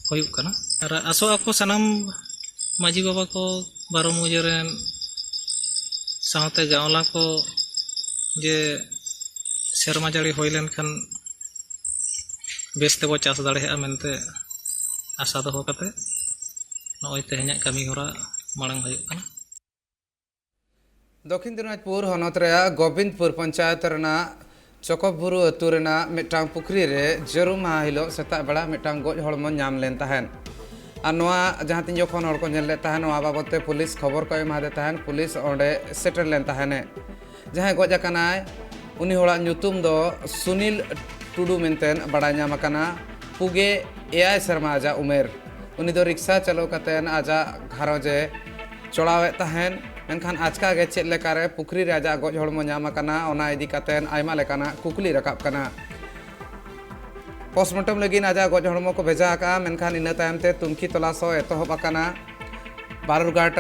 ᱦᱩᱭᱩᱜ ᱠᱟᱱᱟ᱾ ᱟᱨ ᱟᱥᱚᱜ ᱟᱠᱚ ᱥᱟᱱᱟᱢ ᱢᱟᱹᱡᱷᱤ ᱵᱟᱵᱟ ᱠᱚ, ᱵᱟᱨᱚ ᱢᱩᱡᱟᱹ ᱨᱮᱱ ᱥᱟᱶᱛᱮ ᱜᱟᱶᱞᱟ ᱠᱚ ᱡᱮ ᱥᱮᱨᱢᱟ ᱡᱟᱹᱲᱤ ᱦᱩᱭ ᱞᱮᱱᱠᱷᱟᱱ ᱵᱮᱥ ᱛᱮᱵᱚ ᱪᱟᱥ ᱫᱟᱲᱮᱭᱟᱜᱼᱟ ᱢᱮᱱᱛᱮ ᱟᱥᱟ ᱫᱚᱦᱚ ᱠᱟᱛᱮ ᱱᱚᱜᱼᱚᱭ ᱛᱮᱦᱮᱧᱟᱜ ᱠᱟᱹᱢᱤ ᱦᱚᱨᱟ ᱢᱟᱲᱟᱝ ᱦᱩᱭᱩᱜ ᱠᱟᱱᱟ᱾ ᱫᱚᱠᱷᱤᱱ ᱫᱤᱱᱟᱡᱽᱯᱩᱨ ᱦᱚᱱᱚᱛ ᱨᱮᱭᱟᱜ ᱜᱳᱵᱤᱱᱫᱽᱯᱩᱨ ᱯᱚᱧᱪᱟᱭᱮᱛ ᱨᱮᱱᱟᱜ ᱪᱚᱠᱚᱯᱵᱩᱨᱩ ᱟᱹᱛᱩ ᱨᱮᱱᱟᱜ ᱢᱤᱫᱴᱟᱝ ᱯᱩᱠᱷᱨᱤ ᱨᱮ ᱡᱟᱹᱨᱩᱢ ᱢᱟᱦᱟ ᱦᱤᱞᱳᱜ ᱥᱮᱛᱟᱜ ᱵᱮᱲᱟ ᱢᱤᱫᱴᱟᱝ ᱜᱚᱡ ᱦᱚᱲᱢᱚ ᱧᱟᱢ ᱞᱮᱱ ᱛᱟᱦᱮᱸᱫ᱾ ᱟᱨ ᱱᱚᱣᱟ ᱡᱟᱦᱟᱸ ᱛᱤᱱ ᱡᱚᱠᱷᱚᱱ ᱦᱚᱲ ᱠᱚ ᱧᱮᱞ ᱞᱮᱫ ᱛᱟᱦᱮᱸᱫ, ᱱᱚᱣᱟ ᱵᱟᱵᱚᱫ ᱛᱮ ᱯᱩᱞᱤᱥ ᱠᱷᱚᱵᱚᱨ ᱠᱚ ᱮᱢᱟᱫᱮ ᱛᱟᱦᱮᱸᱫ᱾ ᱯᱩᱞᱤᱥ ᱚᱸᱰᱮ ᱥᱮᱴᱮᱨ ᱞᱮᱱ ᱛᱟᱦᱮᱸᱱᱮ᱾ ᱡᱟᱦᱟᱸᱭ ᱜᱚᱡ ᱟᱠᱟᱱᱟᱭ, ᱩᱱᱤ ᱦᱚᱲᱟᱜ ᱧᱩᱛᱩᱢ ᱫᱚ ᱥᱩᱱᱤᱞ ᱴᱩᱰᱩ ᱢᱮᱱᱛᱮ ᱵᱟᱲᱟᱭ ᱧᱟᱢ ᱟᱠᱟᱱᱟ᱾ ᱯᱩᱜᱮ ᱮᱭᱟᱭ ᱥᱮᱨᱢᱟ ᱟᱡᱟᱜ ᱩᱢᱮᱨ᱾ ᱩᱱᱤ ᱫᱚ ᱨᱤᱠᱥᱟ ᱪᱟᱹᱞᱩ ᱠᱟᱛᱮ ᱟᱡᱟᱜ ᱜᱷᱟᱨᱚᱸᱡᱽ ᱮ ᱪᱚᱲᱟᱣᱮᱫ ᱛᱟᱦᱮᱸᱱ, ᱢᱮᱱᱠᱷᱟᱱ ᱟᱪᱠᱟ ᱜᱮ ᱪᱮᱫ ᱞᱮᱠᱟᱨᱮ ᱯᱩᱠᱷᱨᱤ ᱨᱮ ᱟᱡᱟᱜ ᱜᱚᱡ ᱦᱚᱲᱢᱚ ᱧᱟᱢ ᱟᱠᱟᱱᱟ, ᱚᱱᱟ ᱤᱫᱤ ᱠᱟᱛᱮ ᱟᱭᱢᱟ ᱞᱮᱠᱟᱱᱟᱜ ᱠᱩᱠᱞᱤ ᱨᱟᱠᱟᱵ ᱠᱟᱱᱟ᱾ ᱯᱳᱥᱴᱢᱚᱨᱴᱮᱢ ᱞᱟᱹᱜᱤᱫ ᱟᱡᱟᱜ ᱜᱚᱡ ᱦᱚᱲᱢᱚ ᱠᱚ ᱵᱷᱮᱡᱟ ᱟᱠᱟᱫᱼᱟ, ᱢᱮᱱᱠᱷᱟᱱ ᱤᱱᱟᱹ ᱛᱟᱭᱚᱢ ᱛᱮ ᱛᱩᱱᱠᱷᱤ ᱛᱚᱞᱟᱥ ᱦᱚᱸ ᱮᱛᱚᱦᱚᱵ ᱟᱠᱟᱱᱟ᱾ ᱵᱟᱞᱩᱨᱜᱷᱟᱴ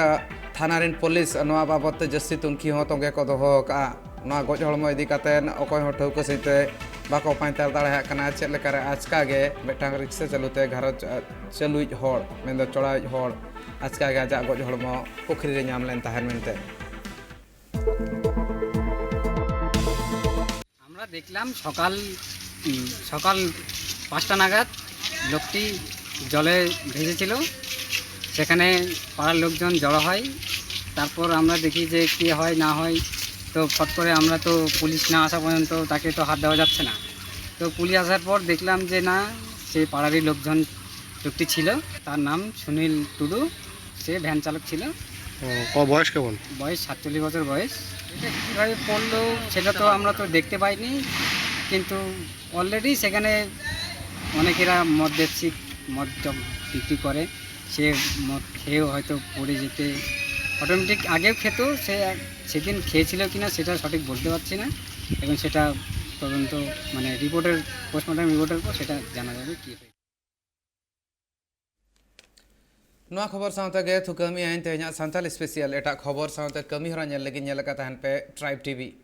ᱛᱷᱟᱱᱟ ᱨᱮᱱ ᱯᱩᱞᱤᱥ ᱱᱚᱣᱟ ᱵᱟᱵᱚᱫ ᱛᱮ ᱡᱟᱹᱥᱛᱤ ᱛᱩᱱᱠᱷᱤ ᱦᱚᱸ ᱛᱚᱸᱜᱮ ᱠᱚ ᱫᱚᱦᱚ ᱟᱠᱟᱫᱼᱟ᱾ ᱱᱚᱣᱟ ᱜᱚᱡ ᱦᱚᱲᱢᱚ ᱤᱫᱤ ᱠᱟᱛᱮ ᱚᱠᱚᱭ ᱦᱚᱸ ᱴᱷᱟᱹᱣᱠᱟᱹ ᱥᱟᱺᱦᱤᱡ ᱛᱮ ᱵᱟᱠᱚ ᱯᱟᱸᱡᱟ ᱫᱟᱲᱮᱭᱟᱜ ᱠᱟᱱᱟ, ᱪᱮᱫ ᱞᱮᱠᱟᱨᱮ ᱟᱪᱠᱟ ᱜᱮ ᱢᱤᱫᱴᱟᱝ ᱨᱤᱠᱥᱟ ᱪᱟᱹᱞᱩ ᱛᱮ ᱜᱷᱟᱨᱚᱸᱡᱽ, ᱟᱸ, ᱪᱟᱹᱞᱩᱭᱤᱡ ᱦᱚᱲ, ᱢᱮᱱᱫᱚ ᱪᱚᱲᱟᱣᱤᱡ ᱦᱚᱲ, ᱟᱪᱠᱟ ᱜᱮ ᱟᱡᱟᱜ ᱜᱚᱡ ᱦᱚᱲᱢᱚ ᱯᱩᱠᱷᱨᱤ ᱨᱮ ᱧᱟᱢ ᱞᱮᱱ ᱛᱟᱦᱮᱸᱫ ᱢᱮᱱᱛᱮ᱾ আমরা দেখলাম সকাল উম, সকাল পাঁচটা নাগাদ লোকটি জলে ভেসেছিল। সেখানে পাড়ার লোকজন জড়ো হয়। তারপর আমরা দেখি যে কী হয় না হয়, তো ফট করে আমরা তো পুলিশ না আসা পর্যন্ত তাকে তো হাত দেওয়া যাচ্ছে না। তো পুলিশ আসার পর দেখলাম যে না, সেই পাড়ারই লোকজন লোকটি ছিল। তার নাম সুনীল টুডু, সে ভ্যান চালক ছিল। ও, ক বয়স কেমন? বয়স সাতচল্লিশ বছর বয়স। এটা কীভাবে পড়লো সেটা তো আমরা তো দেখতে পাইনি, কিন্তু অলরেডি সেখানে অনেকেরা মদ বেচছি, মদ টদ বিক্রি করে, সে মদ খেয়েও হয়তো পড়ে যেতে অটোমেটিক আগেও খেত, সে এক- সেদিন খেয়েছিল কিনা সেটা সঠিক বলতে পারছি না। এখন সেটা তদন্ত, মানে রিপোর্টের, পোস্টমর্টম রিপোর্টের পর সেটা জানা যাবে কী হয়েছে। ᱱᱚᱣᱟ ᱠᱷᱚᱵᱚᱨ ᱥᱟᱶᱛᱮ ᱜᱮ ᱛᱷᱩᱠᱟᱹᱢᱤ ᱟᱹᱧ ᱛᱮᱦᱮᱧᱟᱜ ᱥᱟᱱᱛᱟᱲ ᱥᱯᱮᱥᱤᱭᱟᱞ᱾ ᱮᱴᱟᱜ ᱠᱷᱚᱵᱚᱨ ᱥᱟᱶᱛᱮ ᱠᱟᱹᱢᱤ ᱦᱚᱨᱟ ᱧᱮᱞ ᱞᱟᱹᱜᱤᱫ ᱧᱮᱞ ᱟᱠᱟᱫ ᱛᱟᱦᱮᱱ ᱯᱮ ᱴᱨᱟᱭᱤᱵᱽ ᱴᱤᱵᱷᱤ᱾